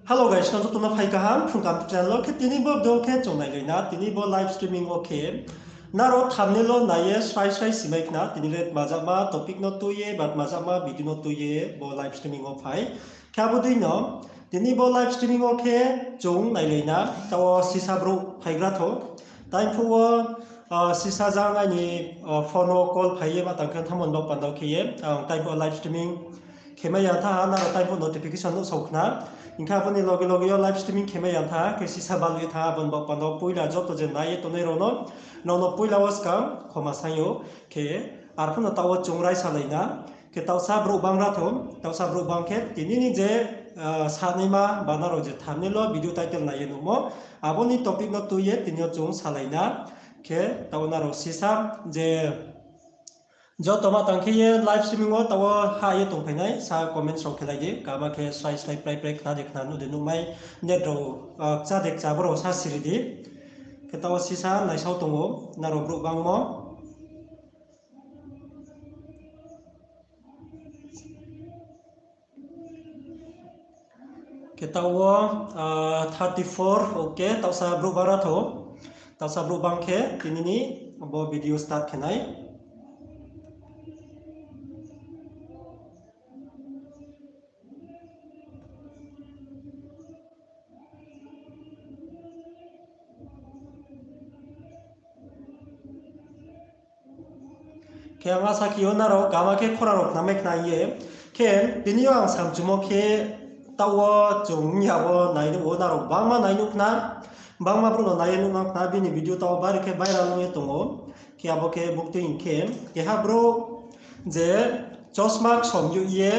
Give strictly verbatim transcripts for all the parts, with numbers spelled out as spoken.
Hello guys, nrao joto no phai kaham, Phrung Kaham channel wo khe tini bo video khe chung nailai na, tini bo live streaming wo khe nrao thumbnail wo nai ye srai srai simai khna, tini le tma jama topic no tui ye, ba tma jama video no tui ye bo live streaming wo phai. Khe abo dei no, tini bo live streaming wo khe chung nailai na, taoh wo sisa brouh phaigra thou. Taiphuh wo, ah, sisa jang aini, ah, phone wo call phai ye ma tang khe thamon bo panda wo khe ye, ang taiphuh live streaming khe mai ya tha ha, nrao taiphuh notification nuhsao khna. Hing khe abo ni loge loge yo live streaming khe mai ya tha, khe sisa bal ye tha, abo ni bo panda wo poila joto je nai ye tongnai rao no, nrao no poila wo skang khoma saing ou, khe arphuh no taoh wo chung raisalai na, khe taohsa brouh bangra thou, taohsa brouh bang khe tini ni je, ah, sanaima ba nrao je thumbnail wo video title nai ye nuhmo, abo ni topic no tui ye tini yo chung salai na, khe taoh wo nrao sisa je joto ma tang khe ye live streaming wo taoh wo ha ye tongphai nai, sa comments rao khe lai di, kaham khe srai srai prai prai khna de khna nuh de nuhmai, net rao, ah, kcha de kcha bo rao sa siri di. Khe taoh wo sisa naisao tong ou, nrao brouh bangmo. Khe taoh wo, ah, thirty four, okay, taohsa brouh bangra thou. Taohsa brouh bang khe tini ni bo video start khe nai. Khe ang asa khe yo nrao kaham khe khora rao khnamai khna ye. Khe tini yo ang samchumo khe taoh wo chung miya wo nai nuh wo nrao bangma nai nuh khna, bangma brouh no nai ye nuh nang khna, bini video taoh wo bari khe viral ong ye tong ou. Khe abo khe buktui hing khe, keha brouh je chosma ksom youh ye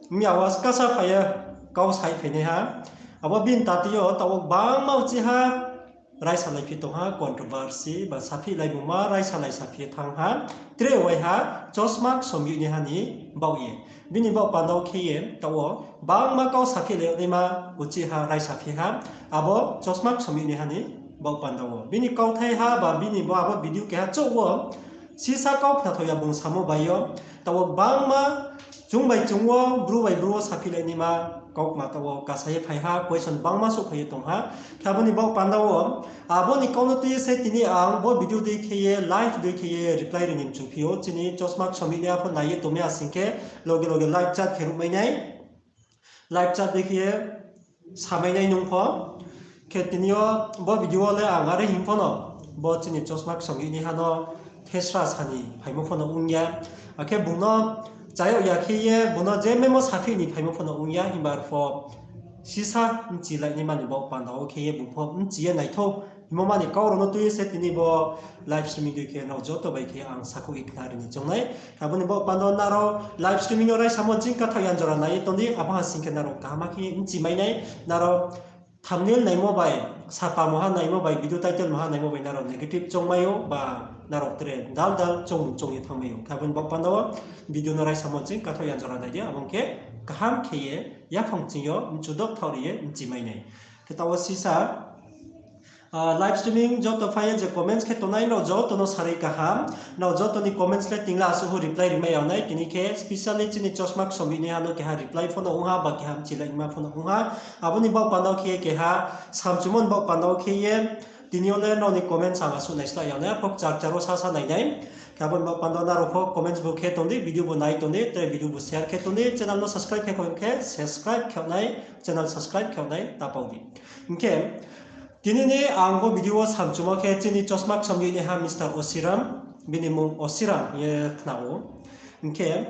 miya wo skasa phai ye kau sai phainaiha. Abo bini tati yo taoh wo bangma uchih ha raisalaiphi tong ha, controversy ba saphihlaimungma raisalai saphi thanng ha, tre waiha chosma ksom youh naiha ni baoh ye. Bini baoh panda wo khe ye taoh wo bangma kau saphihlai yag naima uchih ha raisaphi ha, abo chosma ksom youh naiha ni baoh panda wo. Bini kauthai ha ba bini bo abo video keha chouh wo sisa kau khnathao ya bung samo bai yo, taoh wo bangma chung bai chung wo, bru bai bru wo saphihlai naima kaukma taoh wo kasa ye phai ha, question bangma souhphai ye tong ha. Khe abo ni baoh panda wo, abo ni kau no tui ye se tini ang bo video dei khe ye, live dei khe ye reply ri ni mchuphi ou. Chini chosma ksom youh naiha pho nai ye tongmai asing khe loge loge live chat khe ruhmai nai. Live chat dei khe ye samai nai nung pho. Khe tini yo bo video wo le ang are hing pho no, bo chini chosma ksom youh naiha no thesra sa ni phaimo pho no ong ya. Akhe bung no chayag ya khe ye bung no je memo saphi ni phaimo pho no ong ya, himba arpho sisa bchilai naima ni baoh panda wo khe ye bung pho bchi ye naithou hingmo ma ni kau rao no tui ye se tini bo live streaming dei khe nrao joto bai khe ang sakhouh ye khnari ni choung nai. Abo ni baoh panda wo nrao live streaming yo raisamo ching kathaoh yan jora nai ye tong di, abo ha sing khe nrao kaham khe bchimai nai, nrao thumbnail naimo bai, sapa moha naimo bai, video title moha naimo bai nrao negative choungmai ou ba nrao tre dal dal choung choung ye thanngmai ou. Khe abo ni baoh panda wo video no raisamo ching kathaoh yan jora nai di, abo khe kaham khe ye yaphang ching yo mchudoh thaoh ri ye bchimai nai. Khe taoh wo sisa, ah, live streaming joto phai ye je comments khe tongnai, nrao joto no sarai kaham. Nrao joto ni comments le ting le asuh pho reply rimai ya nai. Tini khe specially chini chosma ksom youh naiha no keha reply pho no ong ha, ba keha bchilai naima pho no ong ha. Abo ni baoh panda wo khe ye keha samchumo ni baoh panda wo khe ye tini yo le nrao ni comments ang asuh naislai ya nai, arpho kchar kchar wo sasa nai nai. Khe abo ni baoh panda wo nrao pho comments bo khe tong di, video bo nai tong di, tre video bo share khe tong di, channel no subscribe khe khe subscribe khe nai, channel subscribe khe nai ta pao di. Hing khe tini ni ang bo video wo samchumo khe chini chosma ksom youh naiha Mister Osiram, bini mmung Osiram hing ye khna ou. Hing khe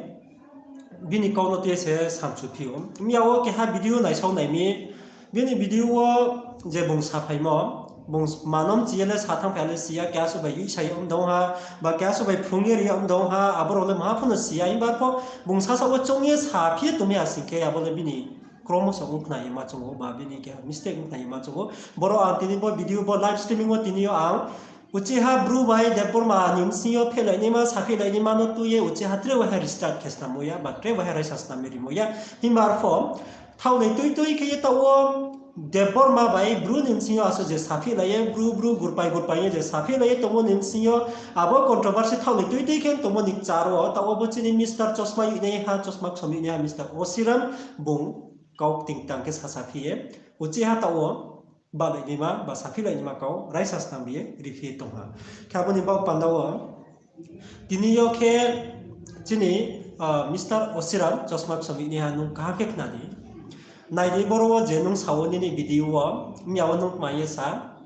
bini kau no tui ye se samchuphi ou. Miya wo keha video naisao nai mi, bini video wo je bung saphaimo, bung mano mchi ye le sa thanngphai ya le si ya, keha suh bai yuhsa ye ong dong ha, ba keha suh bai phrung ye ri ye ong dong ha, abo rao le maha pho no si ya, himba arpho bung sasaoh wo choung ye saphi ye tongmai asing khe abo le bini kromo se ong khna ye ma choung ou, ba bini keha mistake ong khna ye ma choung ou. Boro ang tini bo video bo live streaming wo tini yo ang uchih ha bru bai Debbarma ni bsing yo phehlai naima, saphihlai naima no tui ye uchih ha tre waiha restart khe snamo ya, ba tre waiha raisa snam ye rimo ya. Himba arpho thaoh ni tui tui khe ye taoh wo Debbarma bai bru ni bsing yo asuh je saphihlai ye, bru bru gurpai gurpai ye je saphihlai ye tongmo ni bsing yo, abo controversy thaoh ni tui tui khe tongmo ni kchar wo taoh wo bo chini Mister Chosma youh naiha, chosma ksom youh naiha Mister Osiram bung kau kting tang khe sasaphi ye Uchih ha taoh wo, bahlai naima ba saphi lai naima kau raisa snam ye riphi ye tong ha. Khe abo ni baoh panda wo, tini yo khe chini Mister Osiram chosma ksom ni ha nung kaham khe khna di. Nai di boro wo je nung sa wo nini video wo, mya wo nung kma ye sa.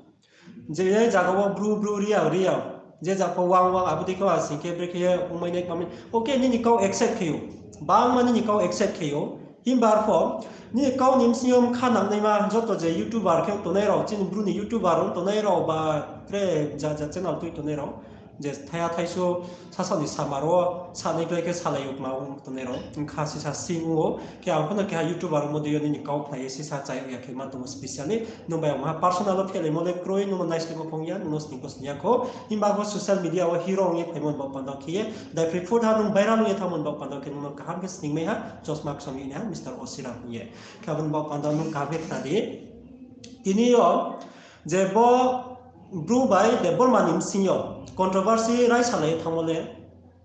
Je zaga wo bru bru ri ya ri ya. Je zaga pho wang wang abo dei khe asing khe brekhe ye ongmai nai kma mi. Okay, nini kau accept khe ou. Bangma nini kau accept khe ou. Himba arpho, nini kau ni bsing yo bkha nang naima joto je YouTuber khe tongnai rao, chini bru ni YouTuber ong tongnai rao ba tre ja ja channel tui tongnai rao. Je thaiha thaisu sasao ni samar wo sanai klái khe salai ou kma ong tongnai rao. Bkha sisa sing ong ou. Khe ang pho no keha YouTuber ongmo dei yo nini kau khnai ye sisa chai ya khe ma tong ou specially. Nung bai ang ha personal wo phelaimo le kroi, nung no naislehmo phong ya, nung no sning pho sning ya kho. Himba bo social media wo hero ong ye phaimo ni baoh panda khe ye, daiphri phut ha nung viral ong ye thanngmo ni baoh panda khe nung no kaham khe sningmai ha, chosma ksom ni ha, Mister Osiram hing ye. Khe abo ni baoh panda nung kaham khe khna di. Tini yo, je bo bru bai Debbarma ni bsing yo controversy raisalai ye thanngmo le,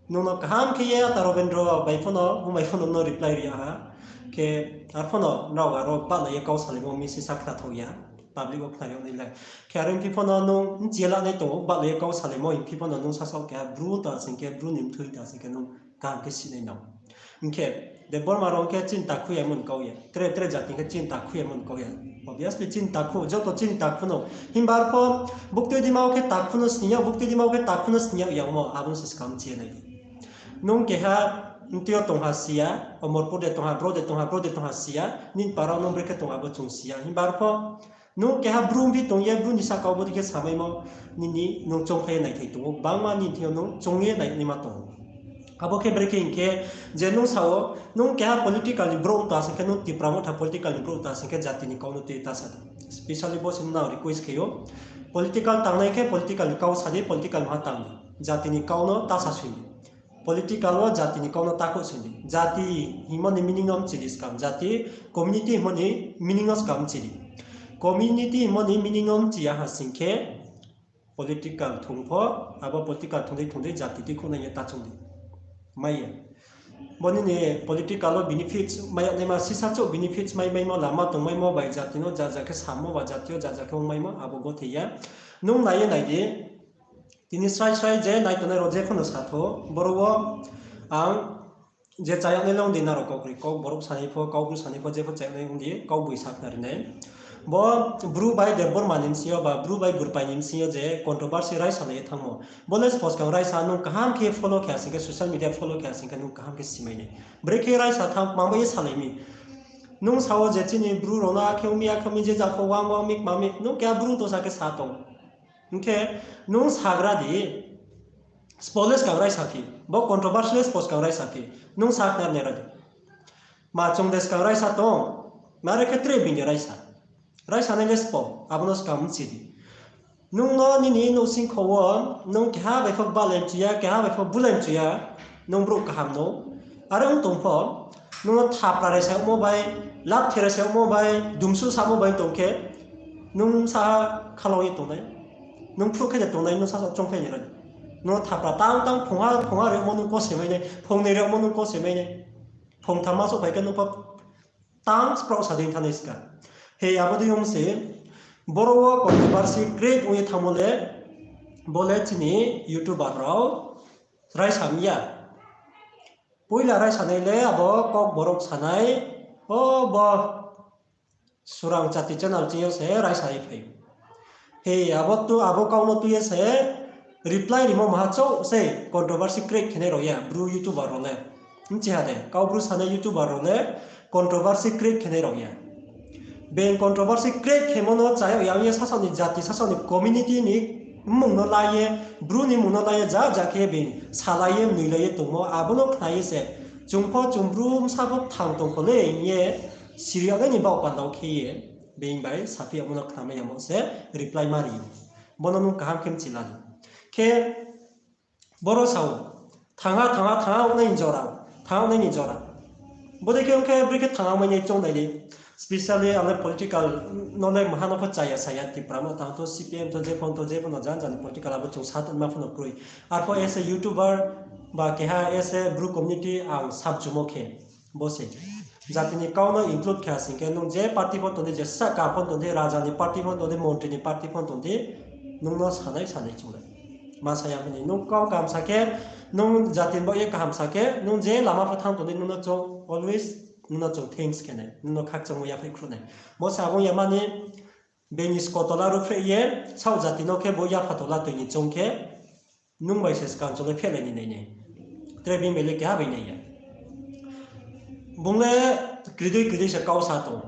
nung no kaham khe ye ata Robindro bai pho no, bung bai pho no, no reply ri ya ha. Khe arpho no nrao aro bahlai ye kau salaimo mi sisa khnathao ya. Public wo khna yag nai le. Khe aro hingphi pho no nung bchi ye lanai tong ou, bahlai ye kau salaimo hingphi pho no nung sasaoh keha bru ta sing khe, bru ni mthui ta sing khe nung kaham khe sinai nang. Hing khe, Debbarma rao khe chini takhu ya mon kau ya. Tre, tre jati khe chini takhu ya mon kau ya. Obviously, chini takhu, joto chini takhu no. Himba arpho, buktui dima wo khe takhu no sning yag, buktui dima wo khe takhu no sning yag yagmo, abo no se skang bchi ye nai di. Nung keha, mtui yo tong ha si ya, Omorpur de tong ha, bro de tong ha, bro de tong ha si ya, nini para wo nung brekhe tong abo chung si ya. Himba arpho, nung keha bru bhi tong ye, bru ni saka wo bodei khe samaimo, nini nung choungphai ye naithai tong ou, bangma nini thing yo nung choung ye nainaima tong ou. Abo khe brekhe hing khe, je nung sa wo, nung keha political ni brouh ta sing khe, nung Tipra Motha political ni brouh ta sing khe, jati ni kau no tui ta sa di. Specially bo se nung request khe ou. Political tangnai khe political ni kau sa di, political maha tang di. Jati ni kau no ta sa soi di. Political wo jati ni kau no takhouh soi di. Jati hingmo ni meaning no mchi di skang. Jati, community hingmo ni meaning no skang mchi di. Community hingmo ni meaning no mchi ya ha sing khe, political thung pho, abo political thung dei thung dei jati tuikhouh nai ye ta chung di. Mai ya. Bo nini political wo benefits mai yag naima, sisa chouh benefits mai maimo, lama tongmaimo bai jati no ja ja khe samo ba jati yo ja ja khe ongmaimo, abo gothei ya. Nung nai ye nai di, tini srai srai je nai tongnai rao je pho no sa thou, boro wo ang je chayag nai le ong di nrao kaukri, kau borok sanai pho, kau bru sanai pho, je pho chayag nai ong di, kau boi sa khna ri nai. Bo bru bai Debbarma ni bsing yo ba bru bai Gurpai ni bsing yo je controversy raisalai ye thanngmo. Bo le suppose kang raisa nung kaham khe follow khe ha sing khe, social media follow khe ha sing khe nung kaham khe simai nai. Brekhe raisa thanng, kmang bai ye salai mi. Nung sa wo je chini bru rao no akhe ong mi, akhe ong mi, je ja pho wang wang mi, kma mi, nung keha bru tongsa khe sa tong. Hing khe nung sagra di, suppose le skang raisa phi, bo controversy le suppose kang raisa phi, nung sa khna ri nai ra di. Ma chung de skang raisa tong, ma re khe tre bini raisa. Raisa nai le sbo, abo no skang mchi di. Nung no nini nouhsingkho wo, nung keha bai pho balai mchu ya, keha bai pho bulai mchu ya, nung brouh kaham no. Are ong tong pho, nung no thapra raisa yagmo bai, lathi raisa yagmo bai, dumsuh samo bai tong khe, nung sa khalong ye tongnai. Nung phruh khe de tongnai, nung sa choungphai ni ra. Nung no thapra tang tang phungha, phungha rimo nung kose mai nai, phungnoi rimo nung kose mai nai. Phungtham ma souhphai khe nung pho tang spraoh sa dei thanai ska. He abo dei ong se, boro wo controversy create ong ye thanngmo le, bo le chini YouTuber rao raisa mi ya. Poila raisanai le abo Kokborok sanai, o bo Surang Chati channel ching yo se raisa ye phai. He abo tu, abo kau no tui ye se reply rimo maha chouh se controversy create khenai rao ya, bru YouTuber rao le. Bchiha de, kau bru sanai YouTuber rao le controversy create khenai rao ya. Being controversy create khemo no chayag ya ong ye sasaoh ni jati, sasaoh ni community ni mmung no la ye, bru ni mmung no la ye, ja ja khe being salai ye, mnoilai ye tongmo, abo no khna ye se, chung pho, chung bru bsa pho thang tong kho le hing ye, siri yag nai ni baoh panda wo khe ye, being bai saphi yagmo no khnamai yamo se reply ma ri ou. Bo no nung kaham khe mchi la di. Khe boro sa ou, thangha, thangha, thangha ong nai ni jora, thangha ong nai ni jora. Bodei khe ong khe brekhe thangha mai nai choung nai di. Specially ang le political no le maha no pho chaya saya, Tipra Motha tang tho, CPM tho, je pho tho, je pho no jan jan political abo chung sa tongma pho no kroi. Arpho as a YouTuber ba keha as a bru community ang samchumo khe, Bo se. Jati ni kau no include khe ha sing khe, nung je party pho tong di, je sahka pho tong di, raja ni party pho tong di, montri ni party pho tong di, nung no sanai sanai chung le. Ma sa ya hing ni, nung kau kaham sa khe, nung jati ni baoh ye kaham sa khe, nung je lama pho thanng tong di, nung no chung always, nung no chung thanks khe nai, nung no khakchangmo yaphaih khruh nai. Bo se abo ya mani, being ni skotola ruhphreh ye, saoh jati no khe bo yapha tola toi ni choung khe, nung bai se skang chung le phehlai ni nai nai. Tre being bai le keha bai nai ya. Bung le kridei kridei se kau sa tong.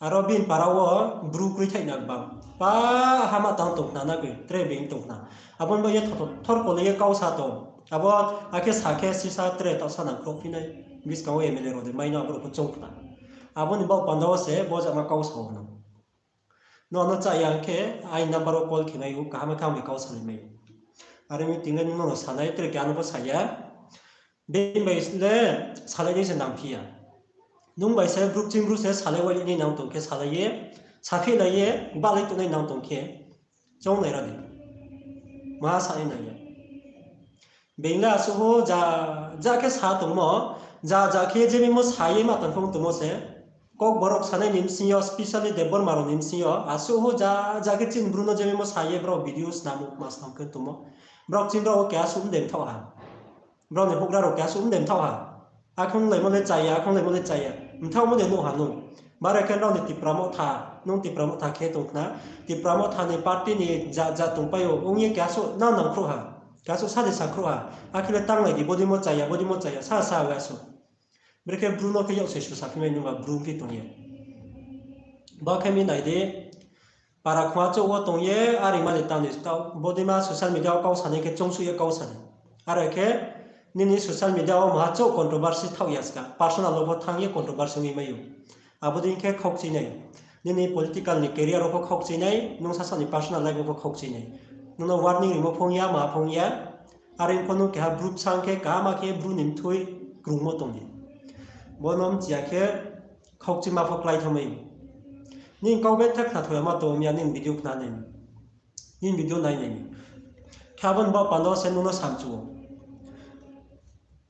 Aro bini para wo bru kroi thaih na gbang. Pa hama tang tong khna na koi, tre being tong khna. Abo ni baoh ye thor, thor kole ye kau sa tong. Abo akhe sa khe sisa tre taoh sa nang khrouh phi nai. Buskang wo M L A rao de mai no abo rao pho choung khna. Abo ni baoh panda wo se bo jama kau sa ou no. No ano chaya khe, aini number wo call khe mai ou, kaham khe ang bai kau salai mai ou. Are mi ting le nung no sanai, tre khe ano pho sa ya. Being bai le salai nai se nang phi ya. Nung bai se bru kching bru se salai wai nai nang tong khe salai ye, saphihlai ye, balai tongnai nang tong khe, choung nai ra di. Maha sa nai nang ya. Being le asuh ho ja, ja khe sa tongmo, ja, ja khe je mimo sa ye ma tong phung tongmo se. Kokborok sanai ni bsing yo, specially Debbarma rao ni bsing yo, asuh ho ja, ja khe chini bru no je mimo sa ye brao video snam ou, ma snam khe tongmo. Brao chini brao wo keha suh mde mthaoh ha. Brao ni houhgra rao keha suh mde mthaoh ha. Akhong laimo le chaya, akhong laimo le chaya. Mthaohmo de nuh ha nung. Bare khe nrao ni Tipra Motha, nung Tipra Motha khe tong khna. Tipra Motha ni party ni ja, ja tongpai ou, ong ye keha suh nang nang khrouh ha. Keha suh sa de sa khrouh ha. Akhe le tanglai di, bodei mo chaya, bodei mo chaya, sa sa wa suh. Brekhe bru no khe yak se su saphi mai nungba bru khe tong ye. Bo khe mi nai di, para khua chouh wo tong ye, are mani tang ni tao, bodei ma social media wo kau sanai khe choungsuh ye kau sa di. Are khe, nini social media wo maha chouh controversy thaoh ya ska, personal wo pho thanng ye controversy ongwi mai ou. Abo dei khe khaukchi nai. Nini political ni career wo pho khaukchi nai, nung sasaoh ni personal life wo pho khaukchi nai. Nung no warning rimo phong ya, ma phong ya. Are pho nung keha bru bsang khe, kaham khe bru ni mthui krungmo tong di. Bo no mchi ya khe, khaukchima pho klái thanng mai. Nini kau betha khna thoi ya ma tong ya, nini video khna nai. Nini video nai nai. Khe abo ni baoh panda wo se nung no samchu ou.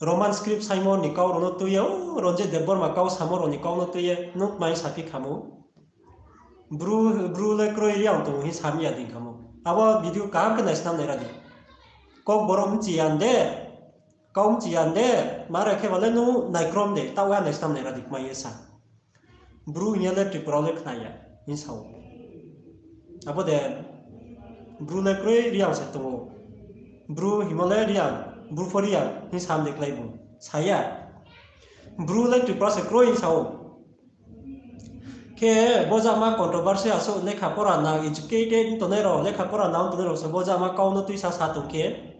Roman script saimo ni kau rao no tui ye, o Ranjit Debbarma kau samo rao ni kau no tui ye, nung tma hing saphi khamo. Bru, bru le kroi Reang tong hing sami ya di khamo. Abo video kaham khe naisnam nai ra di. Kokborok mchi ya de, kau mchi ya de, mare khe ba le nung naikrom de, taoh ya naisnam nai ra di kma ye sa. Bru hing ya le Tripura wo le khna ya, hing sa ou. Abo de, bru le kroi Reang se tong ou. Bru hingmo le Reang, bru pho Reang hing sam de klái bung. Sa ya. Bru le Tripura se kroi hing sa ou. Khe bo jama controversy asuh lekha pora nang, educated tongnai rao, lekha pora nang tongnai rao se bo jama kau no tuisa sa tong khe,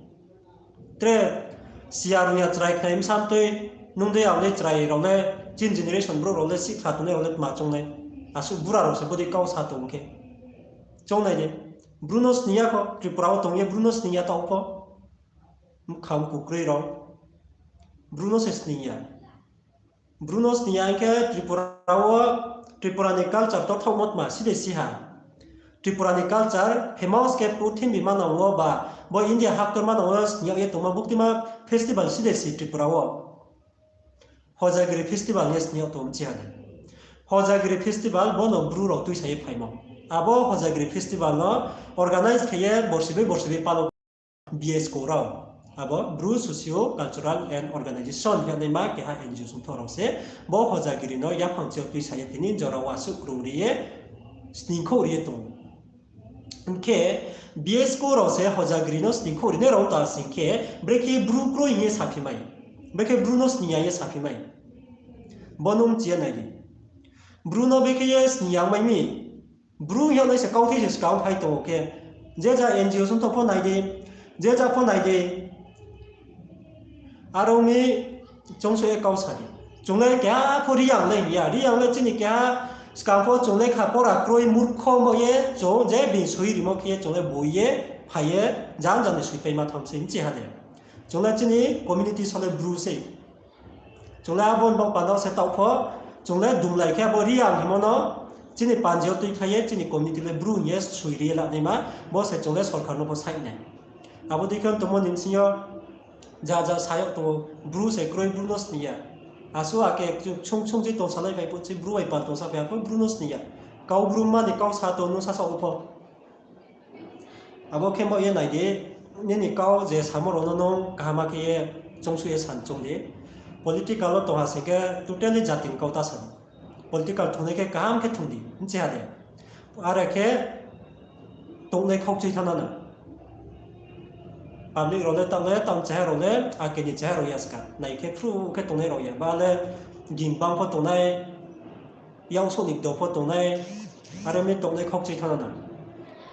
tre siya rung ya chrai khnai bsa mtoi, nung dei ang le chrai rao le, chini generation brouh rao le sihkhla tongnai rao le tma choung nai. Asuh bura rao se bodei kau sa tong khe. Choung nai di. Bru no sning ya kho, Tripura wo tong ye bru no sning ya taoh pho. Mkhang kukroi rao. Bru no se sning ya. Bru no sning ya hing khe Tripura wo, Tripura ni culture to thaohmo tma, side si ha. Tripura ni culture, famous khe purthimbi manang wo ba, bo India haktor manang wo sning yag ye tongma buktima festival side si Tripura wo. Hojagiri festival hing ye sning yag tong mchi ha de. Hojagiri festival bo no bru rao tuisa ye phaimo. Abo Hojagiri festival no organize khe ye borsi bai borsi bai palo. B S K rao, abo Bru Socio Cultural and Organization hing ye naima keha N G O songthor rao se, bo Hojagiri no yaphang chi yo tuisa ye tini jora wo asuh krung ri ye, sningkhouh ri ye tong ou. Hing khe B S K rao se Hojagiri no sningkhouh ri nai rao ta sing khe, brekhe Bru kroi hing ye saphi mai. Brekhe Bru no sning ya ye saphi mai. Bo nung mchi ye nai di. Bru no brekhe ye sning ya mai mi. Bru hing yag nai se kauthai se skang phai tong ou khe, je ja N G O songthor pho nai di, je ja pho nai di. Aro mi choungsuh ye kau sa di. Chung le keha pho Reang le hing ya, Reang le chini keha skang pho chung le kha pora kroi murkho mo ye, chung je bini soi rimo khe ye chung le boi ye, phai ye, jan jan ni soipaima tham se mchi ha de. Chung le chini community so le Bru se. Chung le abo ni baoh panda wo se taoh pho, chung le dumlai khe abo Reang hingmo no, chini panji yo tuikhlai ye, chini community le Bru hing ye soi ri ye lanaima, bo se chung le sorkar no pho saih nai. Abo dei khe tongmo ni bsing yo, ja ja sa yag tong ou, Bru se kroi, Bru no sning ya. Asuh ake chung chung chi tongsalai phai phuh chi, Bru bai pal tongsa phai phuh, Bru no sni ya. Kau Bru mani kau sa tong nung sasaoh wo pho. Abo khe bo ye nai di, nini kau je samo rao no nung kaham khe ye chongsuh ye san choung di. Political wo tong ha sing khe totally jati ni kau ta sa di. Political thungnai khe kaham khe thung di, bchiha de. Are khe tongnai khaukchui thanng na. Public rao le taoh le, taoh cheha rao le, ake ni cheha rao ya ska. Nai khe phruh khe tongnai rao ya. Ba le ging bang pho tongnai, yaksouh ni do pho tongnai, are mi tongnai khaukchui thanng na.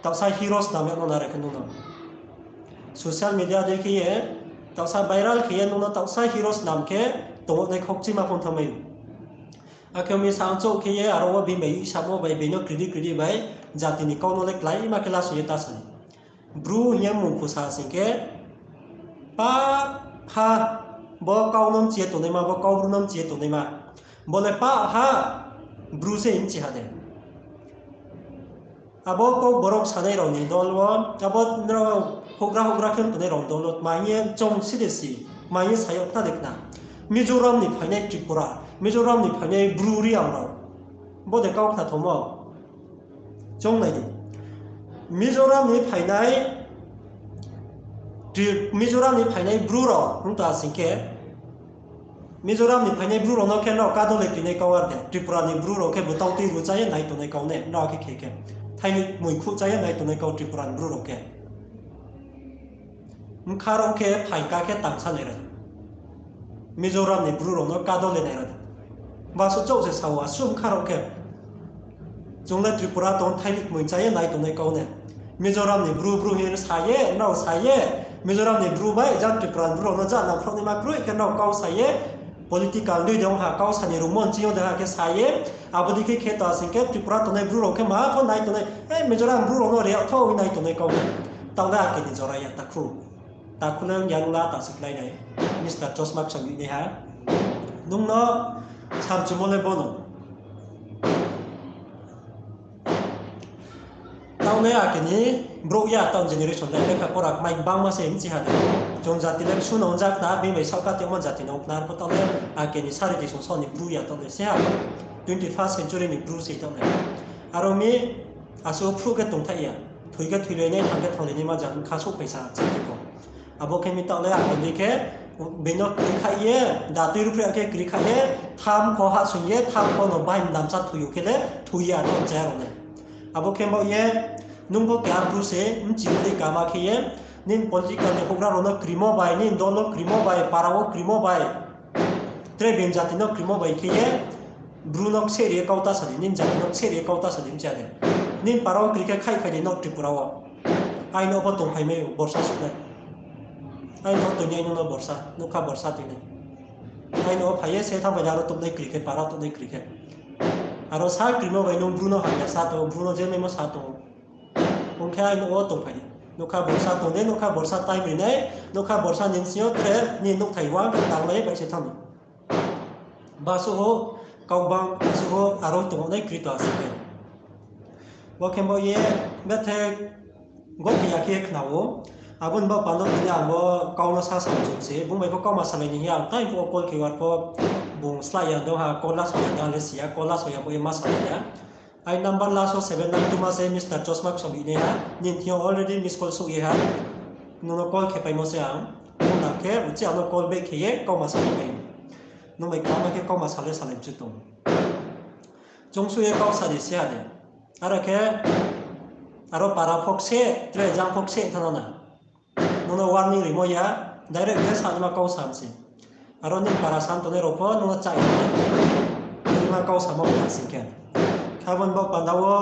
Taohsa hero snam ya no na are khe nung no. Social media dei khe ye, taohsa viral khe ye nung no taohsa hero snam khe tongnai khaukchui ma phone thanngmai ou. Akhe mi sa ang chouh khe ye aro wo bini bai isamo bai bini no kridi kridi bai jati ni kau no le kláima khe lasu ye ta sa ni. Bru hing ye mung khusa sing khe, pa ha, bo kau no mchi ye tongnaima, bo kau Bru no mchi ye tongnaima. Bo le pa ha, Bru se mchi ha de. Abo kau borok sanai rao ni dol wo, abo nrao houhgra houhgra khe tongnai rao ni dol wo, tma hing ye chung si de si, tma hing ye sa yag khna de khna. Mizoram ni phainai Tripura, Mizoram ni phainai Bru Reang rao. Bo de kau khna thongmo. Chung nai di. Mizoram ni phainai, Tri-, Mizoram ni phainai Bru rao, hung ta sing khe, Mizoram ni phainai Bru rao no khe nrao kadole tinai kau ar de, Tripura ni Bru rao khe butau tui ru chá ye nai tongnai kau ne, nrao khe khe khe. Thaini moi khuh chá ye nai tongnai kau Tripura ni Bru rao khe. Bkha rao khe phaing ka khe tangsa nai ra. Mizoram ni Bru rao no kadole nai ra. Ba suh chouh se sa ou, asuh bkha rao khe. Chung le Tripura tong thaini kmoi chá ye nai tongnai kau ne. Mizoram ni Bru Bru hing sa ye, nrao sa ye, Mizoram ni Bru bai jang Tripura ni Bru rao no ja nangkhrouh naima kroi khe nrao kau sa ye, political dei de ong ha, kau sa ni rungmo nching yo de ha khe sa ye, abo dei khe khe ta sing khe Tripura tongnai Bru rao khe ma pho nai tongnai, e Mizoram Bru rao no reaktho wi nai tongnai kau ne. Taoh le ake ni jora ya takhu. Takhu le ong ya nung la ta se klái nai. Mister Chosma Kchom ni ha. Nung no samchumo le bono. Taoh le ake ni brouh ya taoh generation le lekha pora kmai bangma se mchi ha de. Chung jati le suno ong jak na, bini bai saohka tongmo jati no ong khna, arpho taoh le ake ni sari tisong so ni bru ya taoh le se ha. Twenty first century ni bru se taoh le. Aro mi asuh phruh khe tongthaih ya. Thoi khe thoilai nai, thang khe thanglai nai ma jang bkha souhphai sa chini kho. Abo khe mi taoh le ake ni khe, bini no kri khaih ye, datui ruhphreh khe kri khaih ye, tham kho hahsoing ye, tham kho no bai mdamsa thoi ou khe le, thoi ya no chaya rao le. Abo khe baoh ye, nung bo keha bru se, mchi di kama khe ye, nini political ni houhgra rao no krimo bai, nini dol no krimo bai, para wo krimo bai, tre bini jati no krimo bai khe ye, bru no kse ri ye kau ta sa di, nini jati no kse ri ye kau ta sa di, mchi ya de. Nini para wo kri khe khaih phai di no Tripura wo. Aino pho tongphai mai ou, borsa suh nai. Aino tong nai, aino no borsa, nukha borsa tong nai. Aino phai ye se thanng phai di, aro tong nai kri khe, para tong nai kri khe. Aro sa krimo bai nung bru no hamya sa tong, bru no je maimo sa tong. Ong khe aino wo tongphai di. Nukha borsa tong de, nukha borsa time ri nai, nukha borsa ni bsing yo tre nini nouhthai uang khe tanglai bai se thanng di. Basuh ou, kau bang, basuh ou, aro tong nai krito asuh khe. Bo khe bo ye, bethe, gothe ya khe khna ou. Abo ni bo panda tini ang bo kau no sa samchung se, bung bai pho kauma salai ni hing ye ang tai pho call khe war pho, bung slái ya do ha, call laso ya do ha le si ya, call laso ya bo ye ma salai ya. Ai number last wo seven nine two ma se Mister Chosma Kchom ni ha, nini thing yo already miss call souh ye ha. Nung no call khe paimo se ang, nung nang khe uchih ang no call back khe ye kauma salai pai. Nung bai kaham khe kauma salai salai mchu tong. Chungsuh ye kau sa di se ha de. Aro khe, aro para pho kse, tre jang pho kse thanng no na. Nung no warning rimo ya, direct khe sa nima kau sam se. Aro nini para san tongnai rao pho nung no chá ya. Nima kau samo pha sing khe. Khe abo ni bo panda wo,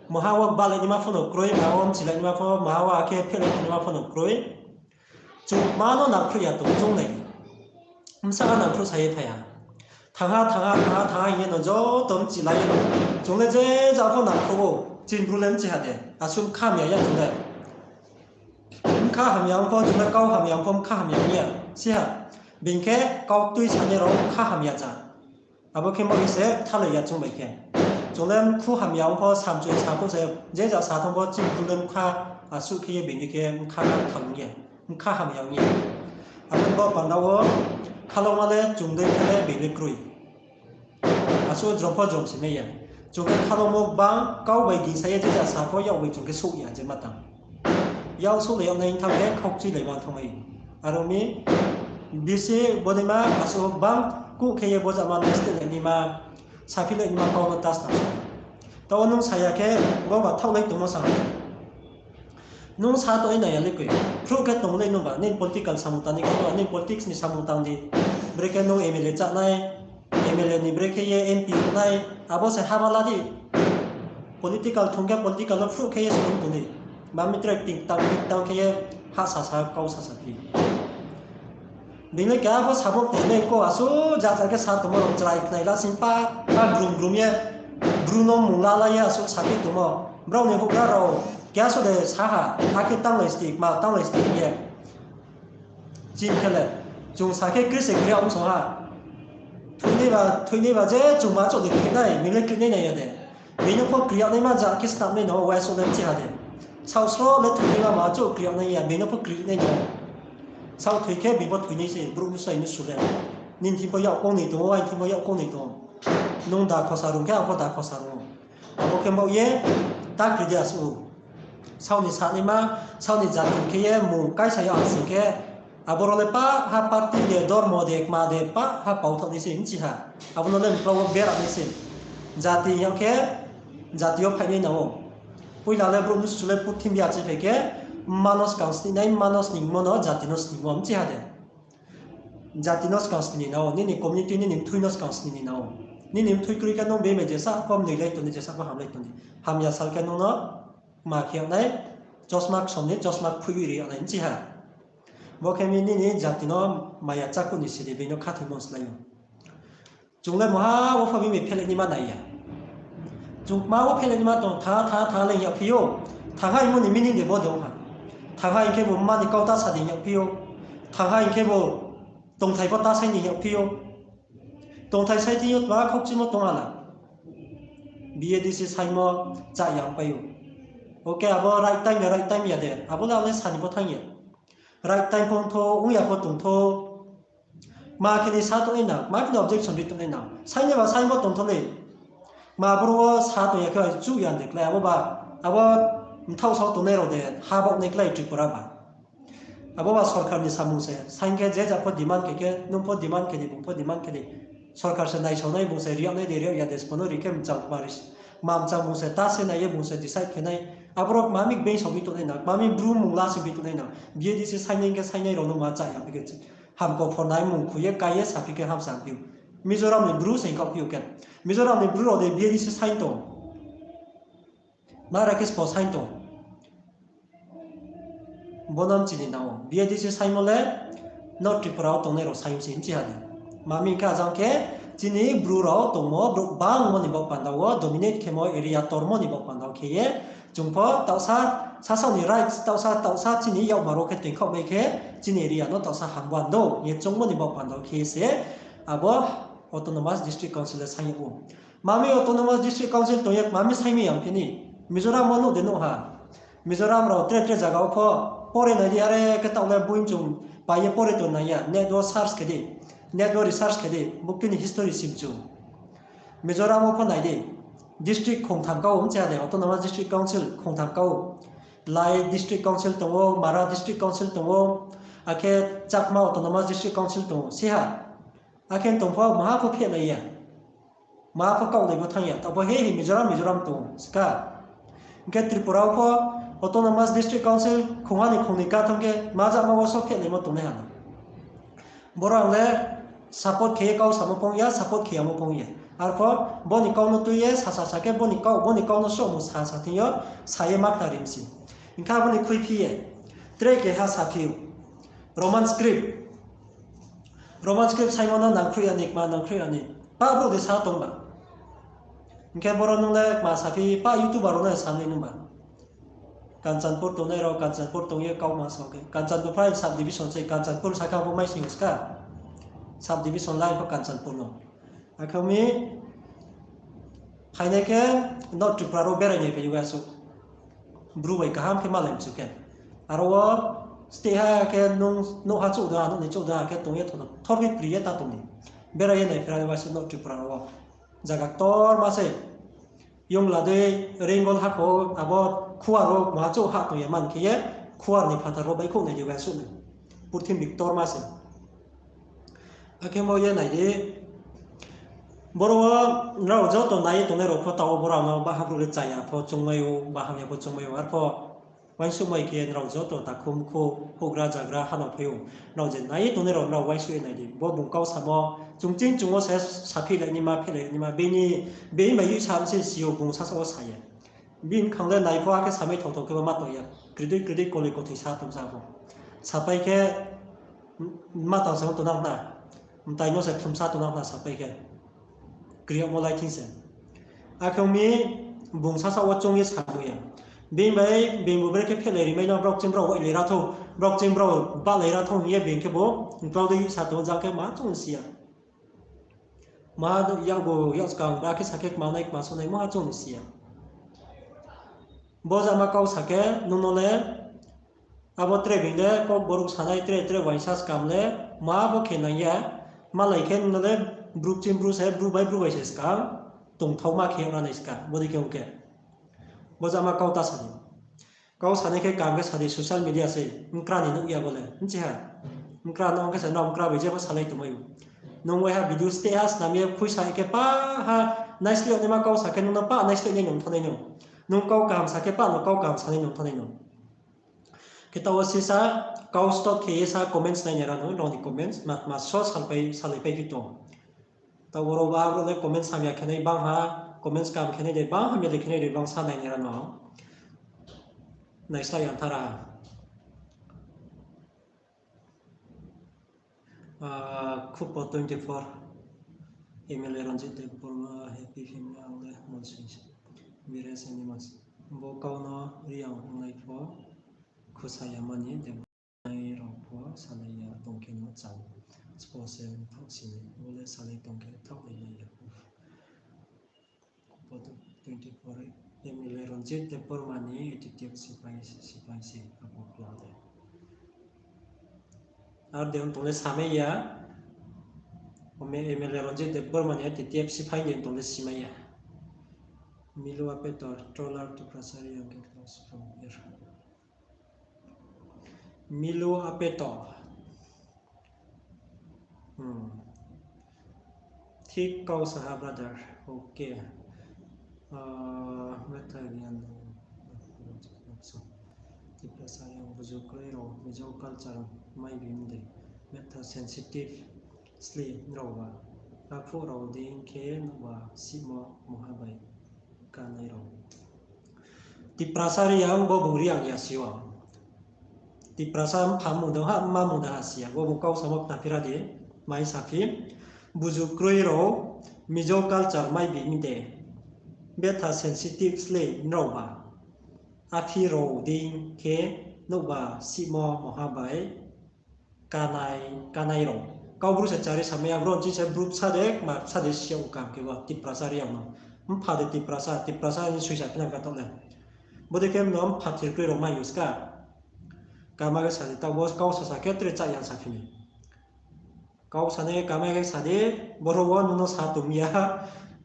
maha wo balai nima pho no kroi, maha wo mchilai nima pho, maha wo akhe phelai nima pho no kroi. Chung ma no nangkhruh ya tong chung nai. Bsa nangkhruh sa ye phai ha. Thangha, thangha, thangha, thangha hing ye no joto mchilai ye no. Chung le je ja pho nangkhruh ou, chini bru le mchi ha de. Asuh bkha hamya ya chung le. Bkha hamya ong pho, chung le kau hamya ong pho, bkha hamya ong ya. Si ha. Bini khe kau tui sanai rao bkha hamya ja. Abo khe mo se thalai ya chung bai khe. Chung le mkhu hamya ong pho, samchoi sa pho se, je ja sa thang pho, chini bru le bkha asuh khe ye bini khe bkha thang ye. Bkha hamya ong ye. Abo bo panda wo, Khaloma le chung dei khe le being le kroi. Asuh jrom pho jrom si mai ya. Chung khe khalomo gbang, kau bai gingsa ye je ja sa pho yak bai chung khe souh ya je ma tang. Yak souhlai yag nai thang khe khaukchuilai ma thanngmai. Aro mi bisi bodei ma asuh gbang kuh khe ye bo jama no steh lai naima, saphi lai naima kau no ta snam sa. Taoh nung sa ya khe bo ba thaohlai tongmo sa. Nung sa tong nai ya le koi. Phruh khe tong le nungba, nini political samung tang di khe, nini politics ni samung tang di. Brekhe nung M L A chá nai, M L A ni brekhe ye M P ong nai, abo se haba la di. Political thung khe political no phruh khe ye sung tong di. Mami tre ting tang ting tang khe ye ha sasa kau sasa phi. Bini khe abo sabok tong le ko asuh jat jat khe sa tongmo rao chrai khnai la sing pa, pa grum grum ye, Bru no mung la la ye asuh saphi tongmo. Brao ni houhgra rao keha suh de sa ha, akhe tanglai sti, kma tanglai sti ye. Chini khe le, chung sa khe kri se kri ong song ha. Thoinai ba, thoinai ba je chung ma chouh de kri nai, bini le kri nai nai ya de. Bini pho kri yag naima jat khe snam nai no, wai suh le chi ha de. Saohsroh le thoinai ba ma chouh kri yag nai ya, bini pho kri nai no. Saoh thoi khe bini pho thoinai se, brouh no sai no su le. Nini thing pho yak kong ni tong ou, aini thing pho yak kong ni tong ou. Nung da khosa rung khe, ang pho da khosa rung ou. Abo khe baoh ye, ta kri di asuh. Saoh ni sa naima, saoh ni jati khe ye, mung kaisa yo ang sing khe, abo rao le pah ha party de, dormo de, kma de, pah ha pau thaoh nai se, bchi ha. Abo no le mklau wo bera nai se. Jati hing yag khe, jati yo phainai nang ou. Poila le brouh no su le purthimbi ya chi phai khe, mma no skang sninai, mma no sningmo no jati no sningmo, bchi ha de. Jati no skang sni ni nang ou, nini community, nini mthui no skang sni ni nang ou. Nini mthui kroi khe nung bemai jesa pho mnoi lai tong di, jesa pho ham lai tong di. Hamya sal khe nung no kma khe yag nai, chosma ksom ni, chosma kphui ri yag nai, bchi ha. Bo khe mi nini jati no maya chakuh ni siri, bini no khathoimo slái ou. Chung le maha wo pho bini phelai naima nai ya. Chung kma wo phelai naima tong, tha, tha, tha le yag phi ou. Thanghai hingmo ni meaning de bo de ong ha. Thanghai hing khe bo mma ni kau ta sa di yag phi ou. Thanghai hing khe bo tongthai pho ta sai ni yag phi ou. Tongthai sai thing yo tma khaukchimo tong ha la. B A D C saingmo chá ya pai ou. Okay, abo right time ya, right time ya de. Abo le ang le sa ni pho thanng ya. Right time pho ong thou, ong ya pho tong thou. Kma khe ni sa tongnai nang, kma khe ni objection ri tongnai nang. Saingnai ba saingmo tong thou le. Kma brouh wo sa tong ya khe chuh ya de klái, abo ba, abo mthaoh sao tongnai rao de, ha baoh nai klái Tripura ba. Abo ba sorkar ni samung se, saing khe je ja pho demand khe khe, nung pho demand khe di, bung pho demand khe di. Sorkar se naisao nai, bung se ri yag nai de, ri yag ya de, se pho no ri khe mchang kma ri, kma mchang bung se ta se nai ye, bung se decide khe nai. Abo rao kma mi being sao bi tongnai nang, kma mi bru mung la se bi tongnai nang. B A D C saingnai khe saingnai rao no ma chá ya bi khe hamkau phor nai mung khui ye kai ye saphi khe hamsa phi ou. Mizoram ni bru se hing khaoh phi ou khe. Mizoram ni bru rao de B A D C saing tong. Nara khe spo saing tong. Bo no chini nang ou. B A D C saingmo le North Tripura wo tongnai rao saing se bchi ha de. Mami khe ajang khe chini bru rao tongmo, brouh bangmo ni baoh panda wo dominate khemo area tormo ni baoh panda wo khe ye. Chung pho taohsa, sasaoh ni rights, taohsa, taohsa chini yakmar wo khe toing khaoh mai khe, chini area no taohsa hambo ando ye choungmo ni baoh panda wo khe ye se, abo Autonomous District Council le saing yag ou. Mami Autonomous District Council tong ye mami saing mi yang phi ni. Mizoram wo nuh de nuh ha. Mizoram rao tre tre zaga wo pho pore nai di, are khe taoh le boing chung pai ye pore tong nai ya. Net wo search khe di. Net wo research khe di. Bo kini history sim chung. Mizoram wo pho nai di. District khongtham kau, bchi ha de, Autonomous District Council khongtham kau. Lai District Council tong ou, Mara District Council tong ou, akhe Chakma Autonomous District Council tong ou, si ha. Akhe tong pho maha pho phehlai ya. Maha pho kaohlai bo thanng ya. Taoh pho he he Mizoram, Mizoram tong ou, ska. Hing khe Tripura wo pho Autonomous District Council khongha ni khong ni ka thanng khe ma jama wo so phehlaimo tongnai ha. Boro ang le support khe ye kau samo phong ya, support khe yamo phong ya. Arpho bo ni kau no tui ye sasa sa khe bo ni kau, bo ni kau no sohmo sa sa thing yo, sa ye ma khna ri mi se. Hing khe abo ni khuiphi ye, tre keha saphi ou. Roman script. Roman script saingmo no nangkhruh ya ni, kma nangkhruh ya ni. Pa brouh de sa tong ba. Hing khe boro nung le kma saphi, pa YouTuber rao no sa nai nung ba. Kanchanpur tongnai rao, Kanchanpur tong ye kauma sa khe. Kanchanpur phai sub division se, Kanchanpur sa khe abo mai sing ska. Sub division lai pho Kanchanpur no. Akhe mi phainai khe North Tripura rao berai nai phai asuh. Bru bai kaham khe malai mchu khe. Aro wo Steh ha khe nung nouh ha chouh da, nouh ni chouh da khe tong ye thor, thor ni pri ye ta tong ni. Bera ye nai phira le waisa no Tripura rao wo. Zaga ktorma se. Yung la dei Ringgol hakho abo khuar wo ma chouh ha tong ye man khe ye khuar ni phathar wo baihkhouh nai di waisa no. Purthimbi ktorma se. Akhe mo ye nai di. Boro wo nrao joto nai ye tongnai rao pho taoh wo boro ang no baham rao le chaya pho chungmai ou, baham ya pho chungmai ou, arpho uaingsouhmai khe nrao joto takhum khu houhgra zagra ha no phai ou. Nrao je nai ye tongnai rao nrao uaingsouh ye nai di. Bo bung kau samo chung ching chung wo se saphi lai naima, phelai naima, bini, bini bai yu sa se si ou bung sasa wo sa ye. Bini khang le nai pho akhe samai thao thao khe bo ma tong ya. Kridui kridui koli kothoi sa tong sa pho. Sapai khe, ma tang sa tongnang khna. Mtai no se thumsa tongnang khna sapai khe. Kri yagmo lai thing se. Akhe ong mi bung sasa wo choung ye samung ya. Bini bai bini bo brekhe phelai rimai no brao kching brao wailai ra thou, brao kching brao bahlai ra thou hing ye bini khe bo, klau dei sa tong jang khe ma choung si ya. Ma yakgu yakskang ba khe sa khe kma nai kma so nai mo ha choung ni si ya. Bo jama kau sa khe nung no le, abo tre being le kau boruh sanai tre tre uaingsa skam le, ma bo khe nang ya, malai khe nung no le, bru kching bru se, bru bai bru bai se skang, tongthaoma khe yag ra nai skang, bodei khe ong khe. Bo jama kau ta sa di. Kau sanai khe kaham khe sa di, social media se, mkra ni nuh ya bo le, bchi ha. Mkra no ong khe se, nrao mkra bai jepho salai tongmai ou. Nung waiha video steh ha snam ye khuisa khe pa ha, naisleh naima kau sa khe nung no pa naisleh nai nung thanai no. Nung kau kaham sa khe pa no kau kaham sanai nung thanai no. Khe taoh wo sisa kau stop khe ye sa comments nai nai ra no, nrao ni comments, ma, ma so salpai, salaipai phi tong. Taoh wo rao ba abo le comments hamya khe nai bang ha, comments kaham khe nai de bang, hamya de khe nai de bang sa nai nai ra no. Naisa yang tha ra ha. Ah, Khupo twenty four, M L A Ranjit Debbarma, happy family, ang le Monsing Bires Animals. Bo kau no Reang onglai pho khusa ya mani, Debbarma rao pho salai ya tong khe no chang. Spo se thaoh si ni, bo le salai tong khe thaoh nai ya. Khupo twenty four, M L A Ranjit Debbarma ni attitude sipai, sipai se abo klau de. Ar de ong tong le samai ya. M L A Ranjit Debbarma ni attitude sipai de ong tong le simai ya. Milu Apetor, troller Tiprasa Reang khe close from here. Milu Apetor. Hmm. Thik kau sa ha, brother. Okay. Ah, betha Reang. Tiprasa Reang buzu kroi rao, Mizo culture mai bi mdei. Betha sensitive sle nrao ba. Aphuh rao dei khe nouhba sihmo mungha bai kanai rao. Tiprasa Reang bo bung Reang ya si ou. Tiprasa mpha mung dong ha, mma mung dong ha si ya. Bo bung kau samo khna phira di, mai saphi. Buzu kroi rao, Mizo culture mai bi mdei. Betha sensitive sle nrao ba. Aphi rao dei khe nouhba sihmo mungha bai kanai, kanai rao. Kau bru se chari samai ya, bro, chini se bru bsa de, kma bsa de si ya ong kaham khe bo Tiprasa Reang no. Mpha de Tiprasa, Tiprasa ni soi sa phi nang kha taoh le. Bodei khe no mpha thir kroi rao mai use kha. Kama khe sa di, taoh bo kau sa sa khe tre chá ya sa phi ni. Kau sanai kama khe sa di, boro wo nung no sa tong ya,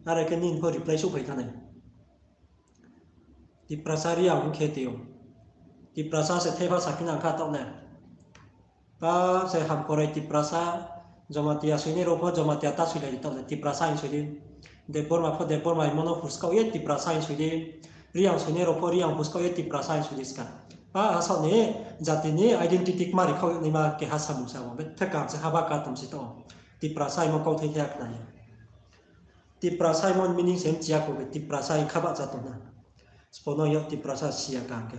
are khe nini pho reply souhphai thanai. Tiprasa Reang hing khe tui ou. Tiprasa se thepha sa phi nang kha taoh le. Pa se hamkorai Tiprasa, Jomatia soinai rao pho Jomatia ta soilai di taoh le, Tiprasa hing soi di. Debbarma pho Debbarma hingmo no huskaoh ye Tiprasa hing soi di. Reang soinai rao pho Reang huskaoh ye Tiprasa hing soi di ska. Pa asaoh ni jati ni identity kmari khaoh naima keha samung se abo. Betha kaham se haba ka tong si taoh. Tiprasa hingmo kauthai khe khna ya. Tiprasa hingmo meaning se mchi ya kho be, Tiprasa hing kha bahcha tong na. Sbo no yag Tiprasa si ya kaham khe.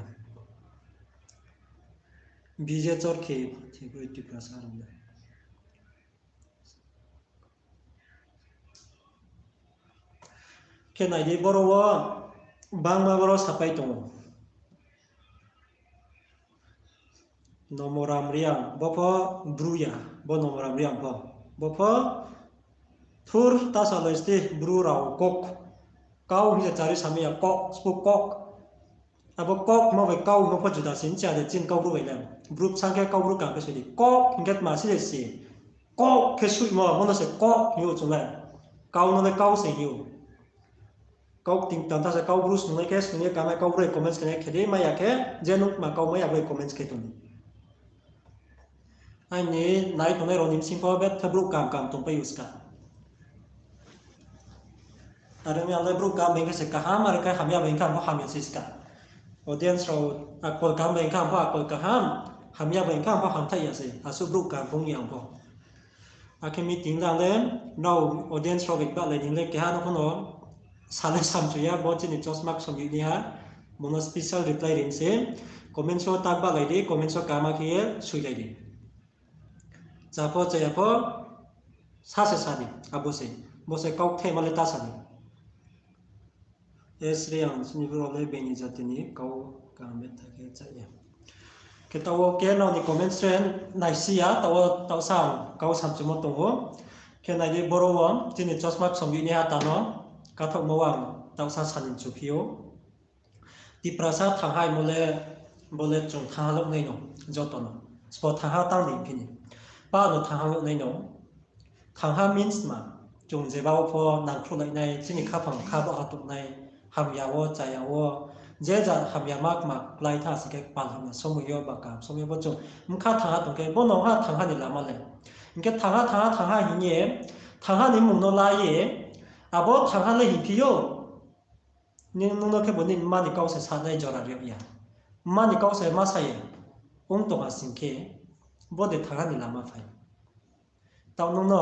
Bije chor khe, thikroi Tiprasa rao le. Khe nai di boro wo, bangma boro sapai tong ou. Nomoram Reang, bo pho bru ya, bo Nomoram Reang pho. Bo pho thur ta salai sti bru rao kok. Kau hing ye chari samai ya kok, sbo kok. Abo kok mo bai kau no pho juda se, ncha de chini Kaubru bai le. Bru bsang khe Kaubru kaham khe soi di. Kok hing khe tma si de si. Kok khe soimo, bo no se kok hing ou chung le. Kau no le kau se hing ou. Kau ting tang tha se Kaubru snung nai khe, snung ye kaham Kaubru bai comments khe nai khe di, mai ya khe, je nung ma kau mai ya bai comments khe tong di. Aini nai tongnai rao ni bsing pho betha brouh kaham kaham tongpai ou ska. Are ong ya le brouh kaham bai khe se kaham, are khe hamya bai khe ang pho hamya se ska. Audience rao akol kaham bai khe ang pho akol kaham, hamya bai khe ang pho hamthai ya se. Asuh brouh kaham phung ya ang pho. Akhe meeting la le, nrao audience rao bai bahlai ni le keha no pho no salai samchu ya, bo chini chosma ksom ni ha, bo no special reply ri se. Comments wo tak bahlai di, comments wo kaham khe ye soilai di. Cha pho chaya pho, sa se sa di, abo se, bo se kauthai ma le ta sa di. Esre ang chini brouh le being ni jati ni kau kaham betha khe cha ya. Khe taoh wo khe nrao ni comments re naisi ya, taoh wo taoh sa ang kau samchumo tong ou. Khe nai di boro wo chini chosma ksom ni ha ta no, kathaohmo ang taoh sa sani mchuphi ou. Tiprasa thanghai mo le, bo le chung thangha louh nai no, joto no. Sbo thangha tang di phini. Pa no thangha louh nai no. Thangha means ma, chung jeba wo pho nangkhruhlai nai, chini khaphang kha baoh ha tongnai, hamya wo, chaya wo, je ja hamya ma kma klái tha si khe kpal hamya somoi yo ba kaham somoi yo pho chung bkha thangha tong khe, bo no ha thangha ni lama le. Hing khe thangha, thangha, thangha hing ye, thangha ni mmung no la ye, abo thangha le hingphi ou. Nung, nung no khe bo ni mma ni kau se sanai jora ri ya. Mma ni kau se ma sa ye. Ong tong ha sing khe, bo de thangha ni lama phai. Taoh nung no,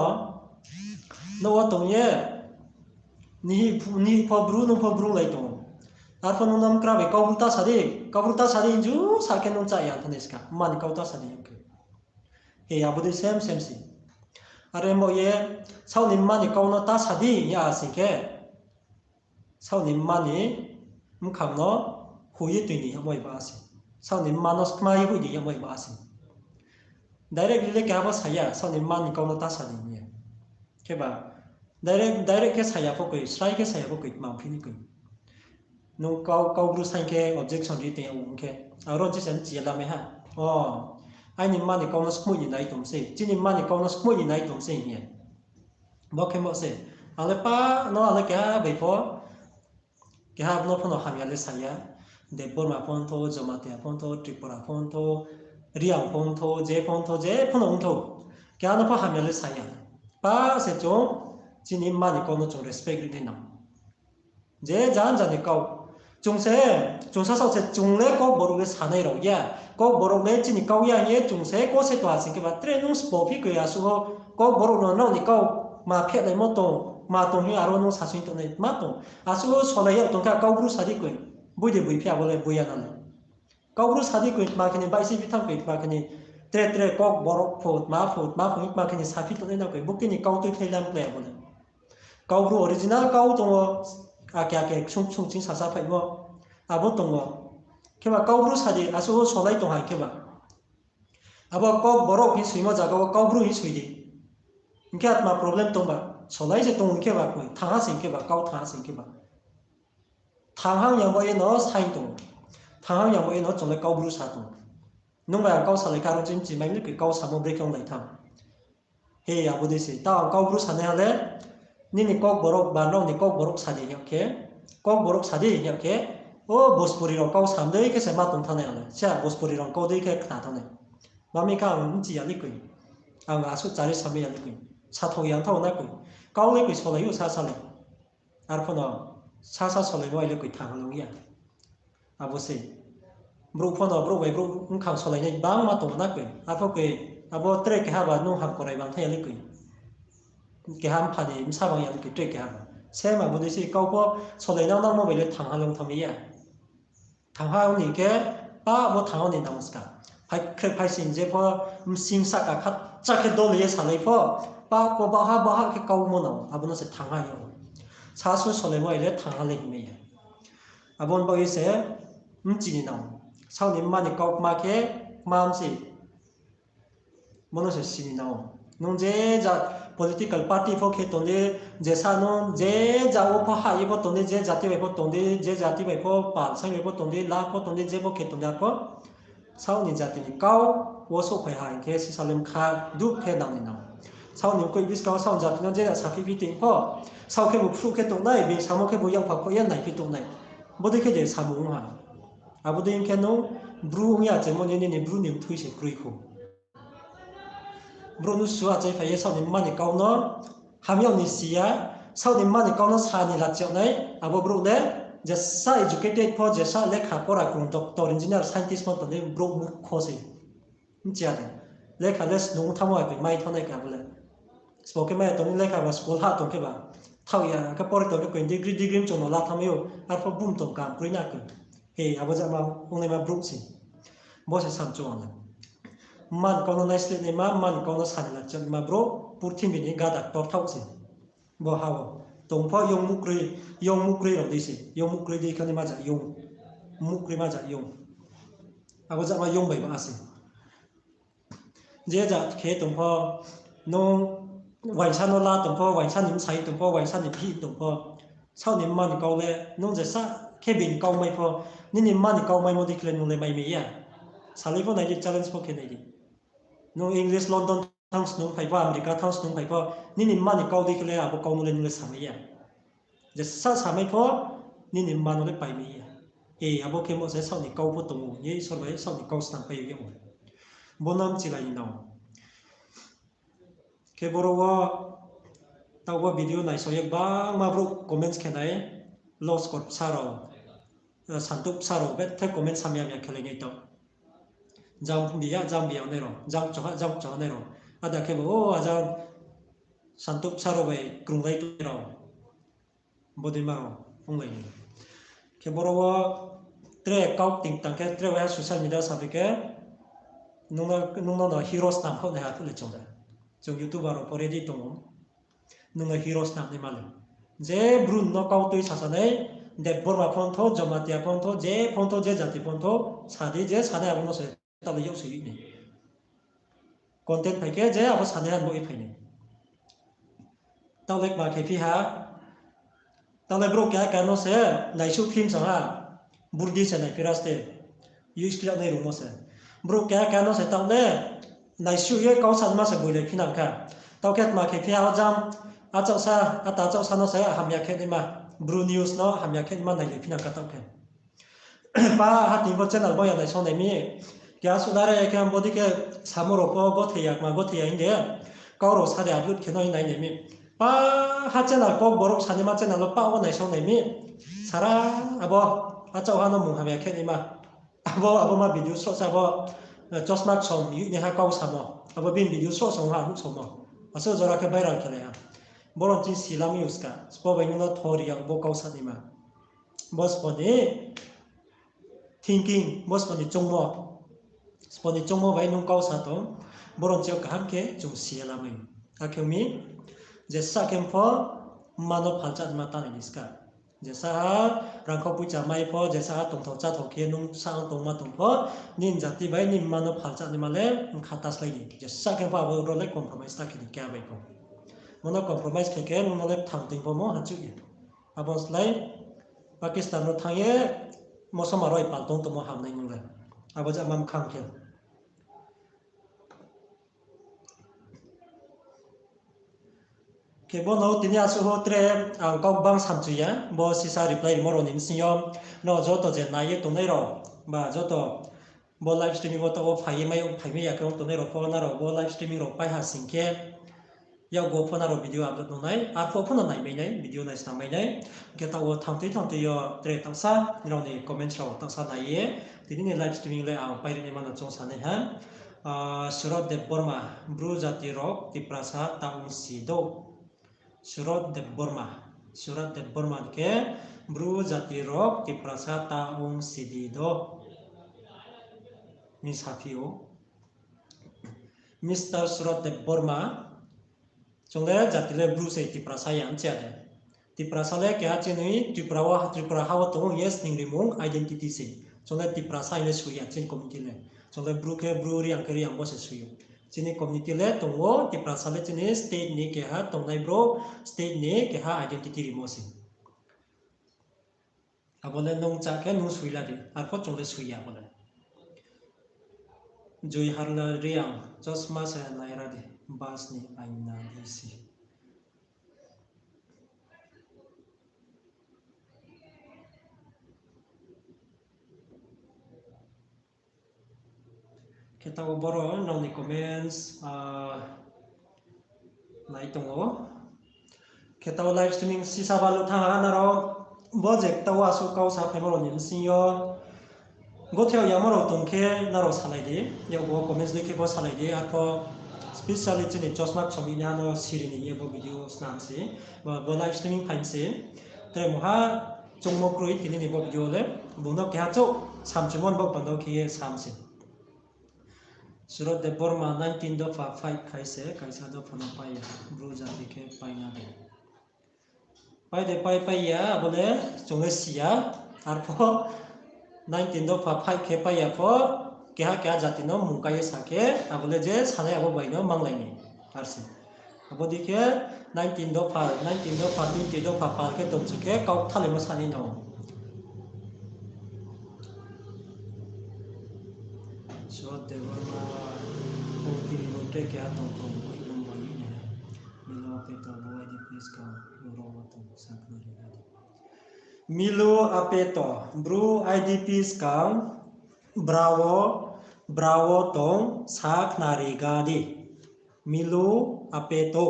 nouh wo tong ye, nihi pho, nihi pho bru, nung pho brunglai tong ou. Arpho nung no mkra bai Kaubru ta sa di, Kaubru ta sa di, hing ju sa khe nung chá ya thanai ska, mma ni kau ta sa di hing khe. He, abo dei same, same se. Are bo ye, saoh ni mma ni kau no ta sa di hing ya sing khe, saoh ni mma ni bkhang no hui ye tui ni yagmai ba se. Saoh ni mma no skma ye hui ni yagmai ba se. Directly le keha pho sa ya, saoh ni mma ni kau no ta sa di hing ye. Kheba, direct, direct khe sa ya pho koi, srai khe sa ya pho koi, tma phi ni koi. Nung kau, Kaubru saing khe objection ri tong ya ong khe, aro chi se mchi ya lamai ha. O, aini mma ni kau no skmoih ni nai tong se, chini mma ni kau no skmoih ni nai tong se hing ye. Bo khe mo se, ang le pa no ang le keha bai pho, keha no pho no hamya le sa ya. Debbarma pho ong thou, Jamatia pho ong thou, Tripura pho ong thou, Reang pho ong thou, je pho ong thou, je pho no ong thou, keha no pho hamya le sa ya. Pa se chung, chini mma ni kau no chung respect ri nai nang. Je jan jan ni kau. Chung se, chung sasaoh se chung le Kokborok le sanai rao ya. Kokborok le chini kau ya hing ye chung se ko se tong ha sing khe ba tre nung sbo phi koi asuh wo Kokborok no nrao ni kau ma phehlaimo tong, ma tong hing aro nung sasing tongnai ma tong. Asuh wo solai yag tong khe Kaubru sa di koi. Boi de boi phi abo le boi ya na le. Kaubru sa di koi tma khe ni, baihsi bithang koi tma khe ni, tre tre Kokborok pho, tma pho, tma pho hing tma khe ni saphi tongnai na koi. Bo khe ni kau tuikhlai lam klái abo le. Kaubru original kau tong ou, ake ake ksung ksung ching sasa phaimo, abo tong ou. Kheba Kaubru sa di, asuh wo solai tong ha kheba. Abo Kokborok hing soimo zaga wo Kaubru hing soi di. Hing khe atma problem tong ba, solai se tong hing khe ba koi, thangha se hing khe ba, kau thangha se hing khe ba. Thanghang yamo ye no saing tong. Thanghang yamo ye no chung le Kaubru sa tong. Nung bai ang kau salai khe aro chini chimai ni koi kau samo brekhe onglai tham. He, abo dei se. Tao ang Kaubru sanai ha le, nini Kokborok ba nrao ni Kokborok sa di hing ya khe, Kokborok sa di hing ya khe, o Bhojpuri rao kau sam dei khe se ma tong thanngnai ha le. Sia Bhojpuri rao kau dei khe khna thanngnai. Mami khe ang mchi ya le koi. Ang asuh chari samai ya le koi. Sathao ya thao na koi. Kau le koi solai ou sa sa le. Arpho no sasa solaimo ai le koi thang long ya. Abo se. Brouh pho no brouh bai brouh bkhang solainai bangma tong na koi. Arpho koi abo tre keha ba nung ham korai bang thai ya le koi. Keha mpha ni bsa bang ya le koi tre keha ba. Same abo dei se kau pho solai nang nangmo bai le thangha long thanng ya. Thangha ong ni khe, pa bo thangha ni nang ska. Phai khrek phai sing je pho, msing sahka khatcha khe dol ye salai pho, pa ko baha baha khe kaumo nang, abo no se thangha hing ou. Sasu solaimo ai le thangha le hingmai ya. Abo ni bagoi se, mchi ni nang. Saoh ni mma ni kau kma khe, kma mse. Bo no se si ni nang. Nung je ja, Political party pho khe tong di, je sa no je ja wo pho ha ye pho tong di, je jati bai pho tong di, je jati bai pho pal saing bai pho tong di, la pho tong di, je pho khe tong di arpho. Saoh ni jati ni kau wo souhphai ha hing khe sisa le mkha duh khe nang ni nang. Saoh ni mkoih buskang wo saoh ni jati no je sakhi phi tong pho, saoh khe bo phruh khe tongnai, bini samo khe bo yakpha khoh ye naiphi tongnai. Bodei khe je samung ong ha. Abo dei hing khe nung Bru ong ya chemo ni nini Bru ni mthui se kroi kho. Brouh no su achai phai ye saoh ni mma ni kau no hamya ni si ya, saoh ni mma ni kau no sa ni lachi yag nai, abo brouh le jesa educated pho, jesa lekha pora krung, doctor, engineer, scientist pho tong di, brouh murkho se. Bchi ya de. Lekha le snung thanngmo bai mai thanng nai ka bo le. Sbo khe mai ya tong ni lekha ba school ha tong khe ba. Thaoh ya khe pore tong khe koi degree, degree mchung no la thanngmai ou, arpho bum tong kam kroi na khe. He, abo jama ongnaima brouh se. Bo se samchu ang le. Mma ni kau no naisleh naima, mma ni kau no sa ni lachi yag naima brouh, purthimbi ni gada ktor thaoh se. Bo ha wo. Tong pho yong muhkroi, yong muhkroi rao dei se. Yong muhkroi dei khe naima ja yong. Muhkroi ma ja yong. Abo jama yong bai ba se. Je ja khe tong pho, nung uaingsa no la tong pho, uaingsa ni bsai tong pho, uaingsa ni bihih tong pho, saoh ni mma ni kau le, nung jesa khe bini kau mai pho, nini mma ni kau maimo dei khe le nung le mai mai ya. Salai pho nai di, challenge pho khe nai di. Nung English London thanng snung phai pho, America thanng snung phai pho, nini mma ni kau dei khe le abo kau no le nung le samai ya. Jesa samai pho, nini mma no le paimai ya. E, abo khe mo se saoh ni kau pho tong ou, ye Isor bai saoh ni kau snam pai ye ou. Bo no mchilai ni nang. Khe boro wo, taoh bo video naisao ye gbangma brouh comments khe nai, Loskor bsa rao, Santuh bsa rao, bethe comment samya mya khe lai nai tong. Jang bi ya, jang bi ya nai rao, jang choha, jang choha nai rao. Ada khe bo, o, ajang Santuh bsa rao bai krunglai tongnai rao. Bodei ma rao onglai ni. Khe boro wo tre kau ting tang khe tre waiha social media sa phi khe, nung no, nung no no hero snam khaoh nai ha phuh le chung da. Chung YouTuber rao pho ready tong ou. Nung no hero snam nai ma le. Je Bru no kau tui sasanai, Debbarma phone thou, Jamatia phone thou, je phone thou, je jati phone thou, sa di je sanai abo no se taoh le yak soi nai. Content phai khe je abo sanai ha bo ye phai nai. Taoh le kma khe phi ha. Taoh le brouh keha keha no se naisuh film sa ha. Burdi se naiphi ra ste. Use khe yag nai rungmo se. Brouh keha keha no se taoh le naisuh ye kau sanma se boilai phi nang kha. Taoh khe kma khe phi ha o jang achouhsa, ata achouhsa no se hamya khe naima. Bru news no hamya khe naima nailai phi nang kha taoh khe. Pa ha tini bo channel bo ya naisao nai mi. Keha suh nare khe bodei khe samo rao pho gothei ya kma gothei ya hing de. Kau rao sa de upload khe no hing nai nai mi. Pa ha channel kok borok sanaima channel wo pa wo naisao nai mi. Sara abo achouh ha no mung hamya khe naima. Abo, abo ma video sroh sa abo, chosma ksom yui ni ha kau samo. Abo bini video sroh song ha, nuh somo. Asuh jora khe viral khe nai ha. Boro chini silam use ka. Sbo bai nung no thori ya bo kau sanaima. Bo sbo ni thinking, bo sbo ni choungmo. Sbo ni choungmo bai nung kau sa tong, boro chini kaham khe chung si ye lamai. Akhe mi, jesa khe pho, mma no phalcha ma ta ni ska. Jesa ha rangkhou poicha mai pho, jesa ha tongthou cháthou khe nung sa ang tongma tong pho, nini jati bai nini mma no phalcha naima le bkha ta slái di. Jesa khe pho abo rao le compromise ta khe di keha bai pho. Bo no compromise khe khe nung no le bthang toing pho mo hachuh ye. Abo slái Pakistan no thanng ye mosoma roi pal tong tongmo hamnai nung le. Abo jama mkhang khe. Khe bo no tini asuh ho tre ang kau bang samchu ya, bo sisa reply rimo rao ni bsing yo, no joto je nai ye tongnai rao, ba joto bo live streaming wo taoh wo phai ye mai, phai mai ya khe ong tongnai rao pho, nrao bo live streaming rao pai ha sing khe, yakgo pho nrao video upload nung nai, arphuh pho no nai mai nai, video naisnam mai nai. Hing khe taoh wo thanngtui thanngtui yo tre taohsa, nrao ni comments rao taohsa nai ye, tini ni live streaming le ang pai ri naima no choung sa nai ha. Ah, Surat Debbarma, Bru jati rao Tiprasa ta ong si do. Surat Debbarma, Surat Debbarma khe Bru jati rao Tiprasa ta ong si di do. Mi saphi ou. Mister Surat Debbarma, chung le jati le Bru se Tiprasa ya, bchi ya de. Tiprasa le keha chini Tripura wo, Tripura ha wo tong ye sningrimung identity se. Chung le Tiprasa hing le soi ya chini community le. Chung le Bru khe Bru, Reang khe Reang bo se soi ou. Chini community le tong ou, Tiprasa le chini state ni keha tongnai brouh, state ni keha identity rimo se. Abo le nung chá khe nung sui la di, arpho chung le sui ya bo le. Jui Harla Reang, chosma se naira di, bus ni aina di se. Khe taoh wo boro nrao ni comments, ah, nai tong ou. Khe taoh wo live streaming sisa balu thanng ha nrao, bo je taoh wo asuh kau saphaimo rao ni bsing yo, gothe yamo rao tong khe nrao salai di, yakbo comments dei khe pho salai di, arpho specially chini chosma ksom ni ha no siri ni ye bo video snam se, bo, bo live streaming phaim se, tre mungha chungmo kroi tini ni bo video le, bung no keha chouh samchumo ni bo panda khe ye sam se. Surat Debbarma nineteen dopha fight khai se, kaisa dopha no pai ya, Bru jati khe paina de. Pai de pai pai ya, abo le chung le si ya, arpho nineteen dopha fight khe pai ya pho, keha keha jati no mung kai ye sa khe, abo le je sanai abo bai no manglai ni, ar se. Abo dei khe nineteen dopha, nineteen dopha, twenty dopha pal khe tongchu khe kau kthalaimo sanai no. Surat Debbarma, o tini bo tre keha tong tong, bai nung bai ni. Milo Apeto, Bru I D P skang, Bru wo tong, sakhnari nadi. Milo Apeto, Bru I D P skang, Bru wo, Bru wo tong, sakhnari ga di. Milo Apeto.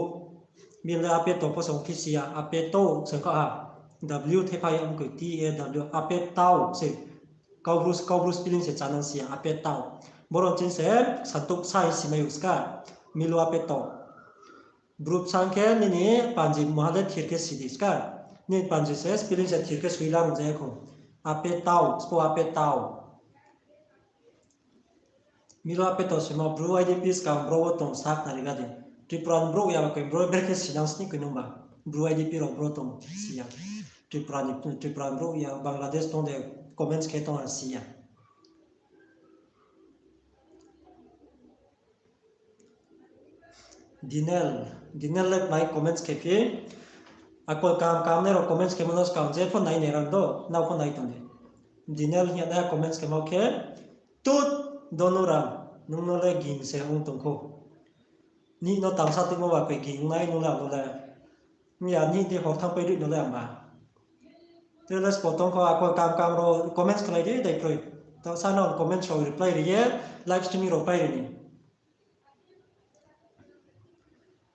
Milo Apeto pho song khe si ya, Apeto song kha ha. W thepha ya mkoi T A W, Apetao se. Kaubru, Kaubru spelling se chanang si ya, Apetao. Boro chini se, santuh sa hi simai u ska. Milo Apeto. Bru bsang khe nini panji maha le thir khe si di ska. Nini panji se spelling se thir khe sui la rung jaya kho. Apetao, spo Apetao. Milo Apeto simo Bru I D P skang Bru wo tong sakhnari ga di. Tripura ni brouh ya ba koi Bru ber khe sinang sni koi nung ba. Bru I D P rao Bru tong si ya. Tripura ni, Tripura ni brouh ya Bangladesh tong de comments khe tong ha si ya. Dinel, Dinel le nai comments khe phi. Akol kaham kaham nai rao comments khe mo no skang je pho nai nai rang do, nrao pho nai tong di. Dinel hing ya nai comments khe mo khe, tut, Donuram, nung no le ging se ong tong khou. Nini no tangsa tuimo ba koi ging nai nung le abo le. Hing ya nini di hor thanngpai ri no le ang ba. Tre le spo tong kho akol kaham kaham rao comments khlai di dai kroi. Tangsa no comments rao reply ri ye, live streaming rao pai ri ni.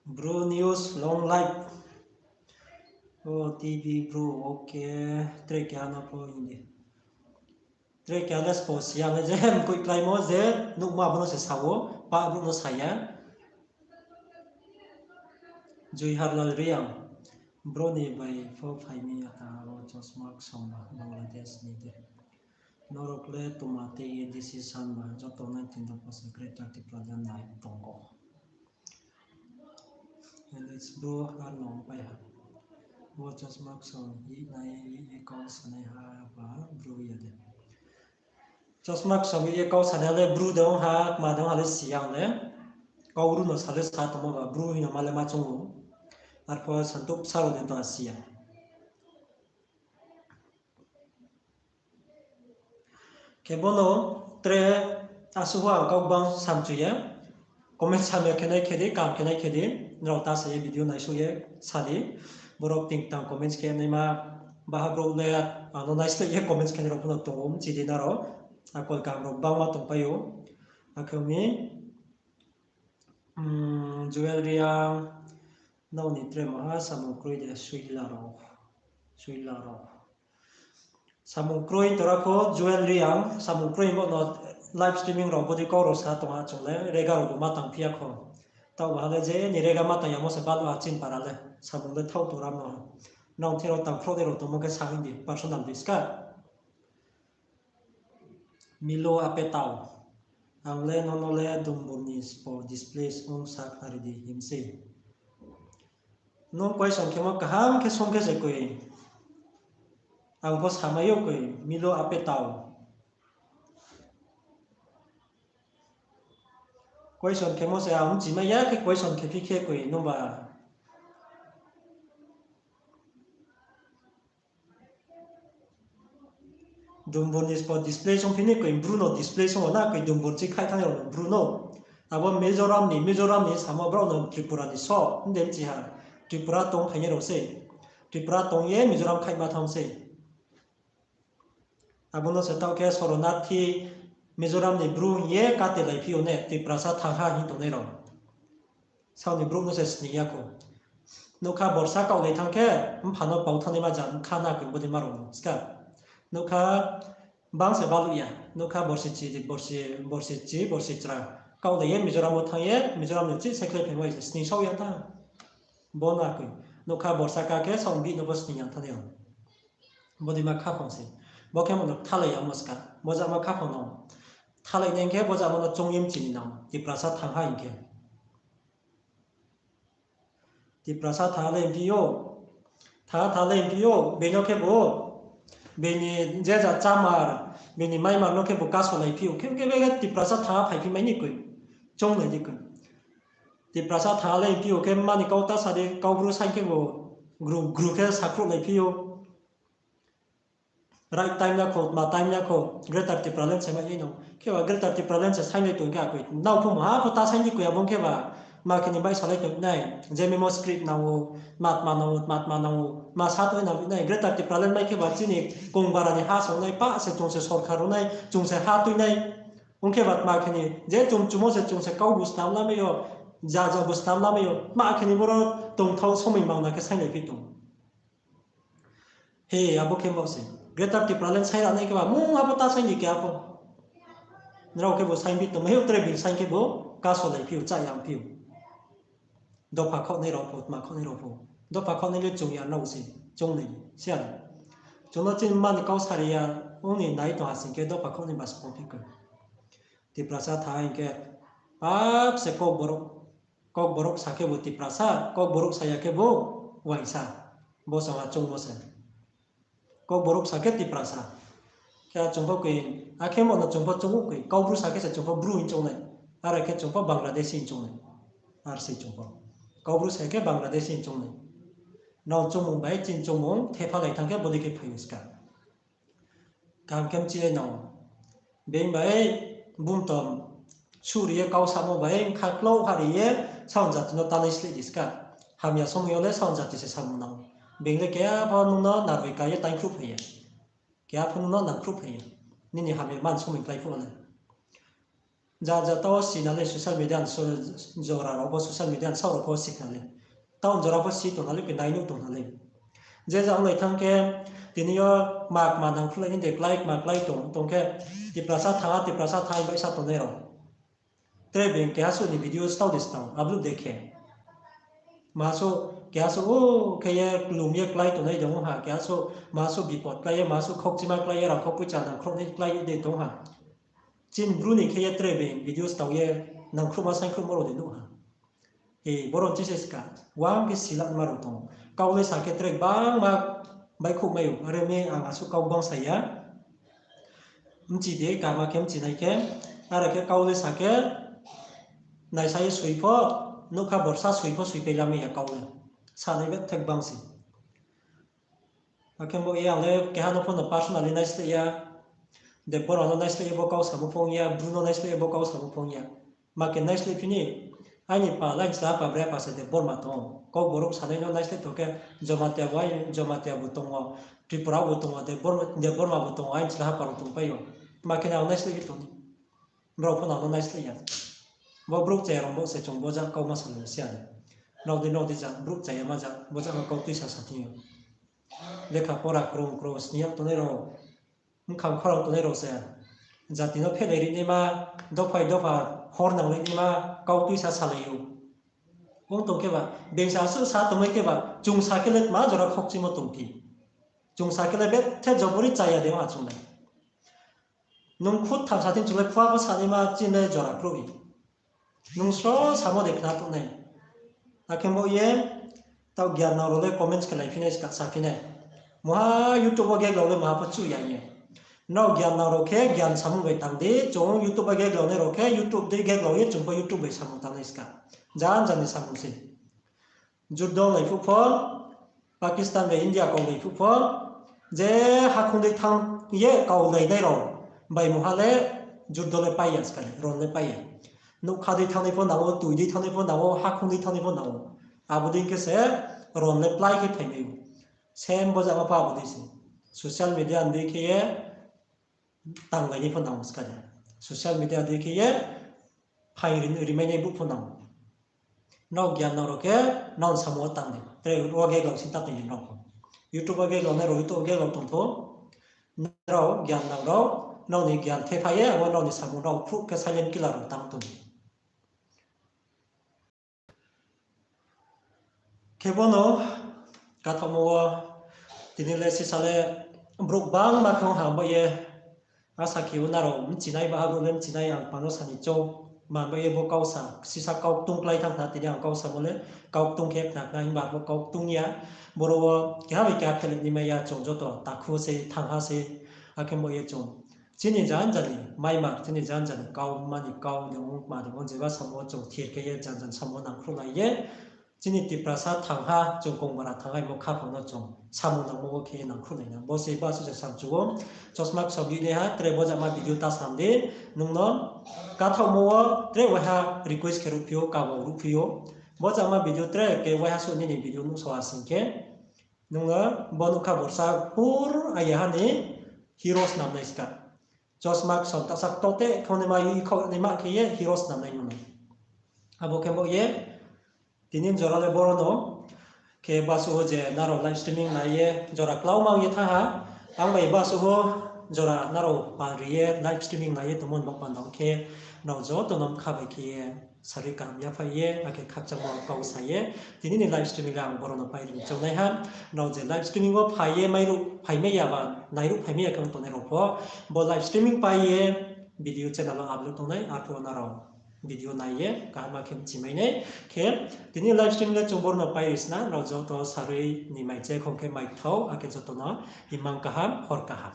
Bru News long life. O T V Bru, okay. Tre keha no pho hing di. Tre keha le spo si ya le je mkoih kláimo je nuhmo abo no se sa ou, pah brouh no sa ya. Juiharlal Reang, bro ni bai pho phai mi ya ta aro chosma ksom ba Bangladesh ni de. Norok le tma tei ye decision ba joto nineteen dopha se Greater Tipraland nai tongo. Alex bro, ar no pai ha. Bo chosma ksom ye nai ye kau sanai ha ba bro ya de. Chosma ksom ye kau sanai le bro de ong ha, kma de ong ha le si ya ang le. Kau ru no sa le sa tongmo ba bro hing no ma le ma chung ou. Arpho santuh bsa rao de tong si ya. Khe bo no tre asuh ang kau gbang samchu ye. Comment samya khe nai khe di, kam khe nai khe di, nrao ta sa ye video naisuh ye sa di. Borok ting tang comments khe naima baha brouh le ano naisleh ye comments khe nai rao pho no tong ou, mchi di nrao. Akol kaham rao gbangma tongpai ou. Akhe ong mi, Joel Reang, nrao ni tre maha samung kroi de suila rao, suila rao. Samung kroi tora kho Joel Reang, samung kroi bo no live streaming rao bodi kau rao sa tong ha chung le, rega rao bo ma tang phi ya kho. Taoh baha le je ni rega ma tang yamo se balu achin para le, samung le thao tora no. Nrao thing rao tang khrouh de rao tongmo khe sa hing di, personal di ska. Milo Apetao. Ang le nono le Dumbur ni spo displace ong sa khnari di him sei. Nung question khemo kaham khe song khe se koi. Ang pho samai yo koi, Milo Apetao. Question khemo se ang bchimai ya khe question khe phi khe koi nungba. Dumbur ni spo display song phi ni koi Bru no display song na koi Dumbur chi khai thang rao no Bru no. Abo Mizoram ni, Mizoram ni samo brao no Tripura ni so, hinde bchi ha. Tripura tong phainai rao sei. Tripura tong ye Mizoram khaima thang sei. Abo no se taoh khe Soronarthi Mizoram ni Bru hing ye kate lai phi ou ne, Tiprasa thang ha hing tongnai rao. Sao ni brouh no se sning ya khou. Nougkha borsa kaoh lai thang khe, mpha no pau thangnaima ja kha na koi bodei ma rao no ska. Nougkha bang se baluh ya, nougkha borsi chi, borsi, borsi chi, borsi chra. Kaoh lai ye Mizoram wo thanng ye, Mizoram ni chih se khlai phaimo se sning sao ya tha. Bo na koi. Nougkha borsa ka khe sao bihih no bo sning ya thanng nai rao. Bodei ma khaphang se. Bo khe mo no kthalai yamo ska. Bo jama khaphang no. Kthalai nai khe bo jama no choung ye mchini nang. Tiprasa thang ha hing khe. Tiprasa thang le mphi ou. Thang, thang le mphi ou. Being no khe bo. Being ni je ja chámar, being ni maimar no khe bo kasolai phi ou. Khe, khe, khe Tiprasa thang ha phaiphi mai ni koi. Choung nai di koi. Tiprasa thang le mphi ou khe mani kau ta sa di, Kaubru saing khe bo gru, gru khe sakhruh lai phi ou. Right time ya khou, tma time ya khou, Greater Tipraland se mai ye no. Khe ba Greater Tipraland se saing nai tong khe akoi. Nrao pho maha pho ta saing di koi abo khe ba. Ma khe ni bai salai tong nai. Je memo script nang ou, tma tma nang ou, tma tma nang ou, tma sa tong nang nai. Greater Tipraland mai khe ba chini kongbara ni ha song nai, pa se chung se sorkar ro nai, chung se ha tui nai. Ong khe ba tma khe ni, je chung chumo se chung se kau bu snam lamai yo, ja ja bu snam lamai yo, tma khe ni boro tongthao somoi mangna khe saing lai phi tong. He, abo khe bo se. Greater Tipraland saing ra nai khe ba, mung abo ta saing di khe apho. Nrao khe bo saing phi tongmai ou, tre being saing khe bo, kasolai phi ou, chá ya phi ou. Dopha khaoh nai rao pho, tma khaoh nai rao pho. Dopha khaoh nai le chung ya nrao se, chung nai, siya. Chung no chini mani kau sari ya, ong ni nai tong ha sing khe dopha khaoh nai ba spo phi khe. Tiprasa thang hing khe, pap se Kokborok, Kokborok sa khe bo Tiprasa, Kokborok sa ya khe bo uaingsa. Bo song ha choungmo se. Kokborok sa khe Tiprasa. Khe chung pho koi, akhe mo no chung pho choung ou koi, Kaubru sa khe se chung pho Bru hing choung nai. Are khe chung pho Bangladeshi hing choung nai. Ar se chung pho. Kaubru sa khe Bangladeshi hing choung nai. Nrao choungmung bai chini choungmung thepha lai thang khe bodei khe phai ou ska. Kaham khe mchi ye nang. Being bai bumtom suri ye kau samo bai bkha klau hari ye saon jati no tanai sleh di ska. Hamya somoi yo le saon jati se samung nang. Being le keha pho nung no narbai ka ye taingkhruh phai ya. Keha pho nung no nangkhruh phai ya. Nini hamya man somoi klái phuh le. Ja ja tao si na le social media ni so-, jora rao pho social media ni saoh rao pho si khna le. Tao jora pho si tong na le, khe nai nuh tong na le. Je ja onglai thang khe, tini yo kma kma nangkhruhlai ni de klái, kma klái tong, tong khe, Tiprasa thang ha, Tiprasa thang ha bai sa tongnai rao. Tre being keha suh ni video stao de stao, upload de khe. Maha suh, keha suh, o, khe ye klum ye klái tongnai de ong ha, keha suh, maha suh bipot klái ye, maha suh khokchima klái ye, rangkhok poicha nangkhruh nai klái de tong ha. Chini Bru ni khe ye tre being video stao ye nangkhruhma saingkhruhmo rao de nuh ha. E, boro chise ska, wang khe silama rao tong. Kau le sa khe tre bangma baihkhouh mai ou, are mi ang asuh kau bang sa ya. Mchi de, kama khe mchi nai khe, are khe kau le sa khe, naisa ye soi pho, nougkha borsa soi pho soipai lamai ya kau le. Sanai bethek bang se. Akhe bo ye ang le keha no pho no personally naisleh ya. Debbarma no naisleh ye bo kau samo phong ya, Bru no naisleh ye bo kau samo phong ya. Ma khe naisleh phi ni, aini pa, aini chla pa, bre pa se Debbarma tong ou. Kokborok sanai no naisleh tong khe, Jamatia bo, Jamatia bo tong ou, Tripura bo tong ou, Debbarma, Debbarma bo tong ou, aini chla pa rao tongpai ou. Ma khe ang naisleh ye tong ni. Brao pho no ang no naisleh ya. Bo brouh chaya rao bo se chung bo ja kau ma salai si ya. Nrao di, nrao di ja, brouh chaya ma ja, bo ja ma kau tuisa sa thing yo. Lekha pora krung krung sni yag tongnai rao, bkhang khorang tongnai rao se, jati no phehlai ri naima, dophai dopha hor nanglai naima, kau tuisa salai ou. Ong tong khe ba, being sa asuh sa tongmai khe ba, chung sa khe le tma jora khokchimo tongphi. Chung sa khe le bethe jobori chaya de ong ha chung le. Nung khud tham sa thing chung le khua pho sanaima chini le jora kruh. Nung sro samo de khna tongnai. Akhe bo ye, taoh gyan nang rao le comments khe lai phi nai, ska sa phi nai. Muha YouTube wo gag rao le muha pho chuh ya ye. Nrao gyan nang rao khe gyan samung bai tang di, chung YouTube bai geglao nai rao khe YouTube dei geglao ye chung pho YouTube bai samung tangnai ska. Jan jan ni samung se. Juddo lai phuh pho, Pakistan bai India kau lai phuh pho, je hakhung dei thanng ye kau lai nai rao bai mungha le juddo le pai ya ska le, ron le pai ya. Nougkha dei thanngnai pho nang ou, toi dei thanngnai pho nang ou, hakhung dei thanngnai pho nang ou. Abo dei khe se ron le plái khe phaimai ou. Same bo jama pho abo dei se. Social media ni dei khe ye tanglai ni pho nang ou ska de. Social media dei khe ye phaing ri-, rimainai brouh pho nang ou. Nrao gyan nang rao khe nrao ni samung wo tang di. Tre wo geglao sing ta tong di nrao pho. YouTube wo geglao nai rao YouTube wo geglao tong thou. Nrao gyan nang rao, nrao ni gyan thepha ye, abo nrao ni samung rao phruh khe silent killer rao tang tong di. Khe bono kathaohmo wo tini le sisa le brouh gbangma khe ong ha bo ye. Asa khe o nrao bchinai baha brouh le bchinai ang pano sa ni chou. Ma bo ye bo kau sa, sisa kau ktung klái thanng khna tini ang kau samo le kau ktung khe khna khna himba bo kau ktung ya. Boro wo keha bai keha phelet ni mai ya chung joto takhu se, thangha se, akhe bo ye chung. Chini jan jani, maima, chini jan jani, kau mani, kau de ong, ma de ong, jeba samo chung thir khe ye, jan jan samo nangkhruhlai ye. Chini Tiprasa thangha, chung Kongbara thangha, bo khaphang no chung samung nangmo wo khe nangkhruhlai na. Bo se ba suh se samchu wo, chosma ksom di naiha, tre bo jama video ta sam di, nung no kathaohmo wo, tre waiha request khe ruhphi ou, kabo ruhphi ou. Bo jama video tre khe waiha suh nini video nuhsao ha sing khe, nung no bo nuhkha borsa pur aya ha ni hero snamnai ska. Chosma ksom tasa ktote khong naima, i khong naima khe ye hero snamnai nung no. Abo khe bo ye, tini jora le boro no. Khe basuh wo je nrao live streaming nai ye jora klaumang ye thanng ha. Ang bai basuh wo jora nrao pal ri ye live streaming nai ye tongmo ni baoh panda khe nrao joto no bkha bai khe ye sarui kaham yaphai ye, akhe khakchangmo kau sa ye. Tini ni live streaming le ang boro no pai ri chongnai ha. Nrao je live streaming wo phai ye mairuh phaimai ya ba, nairuh phaimai ya khe tongnai rao pho, bo live streaming pai ye video channel wo upload tongnai, arphuh wo nrao video nai ye kaham khe bchimai nai. Khe tini live stream le chung boro no pai ri sna, nrao joto sarui ni mai che khong khe mai thou, akhe joto no imang kaham, hor kaham.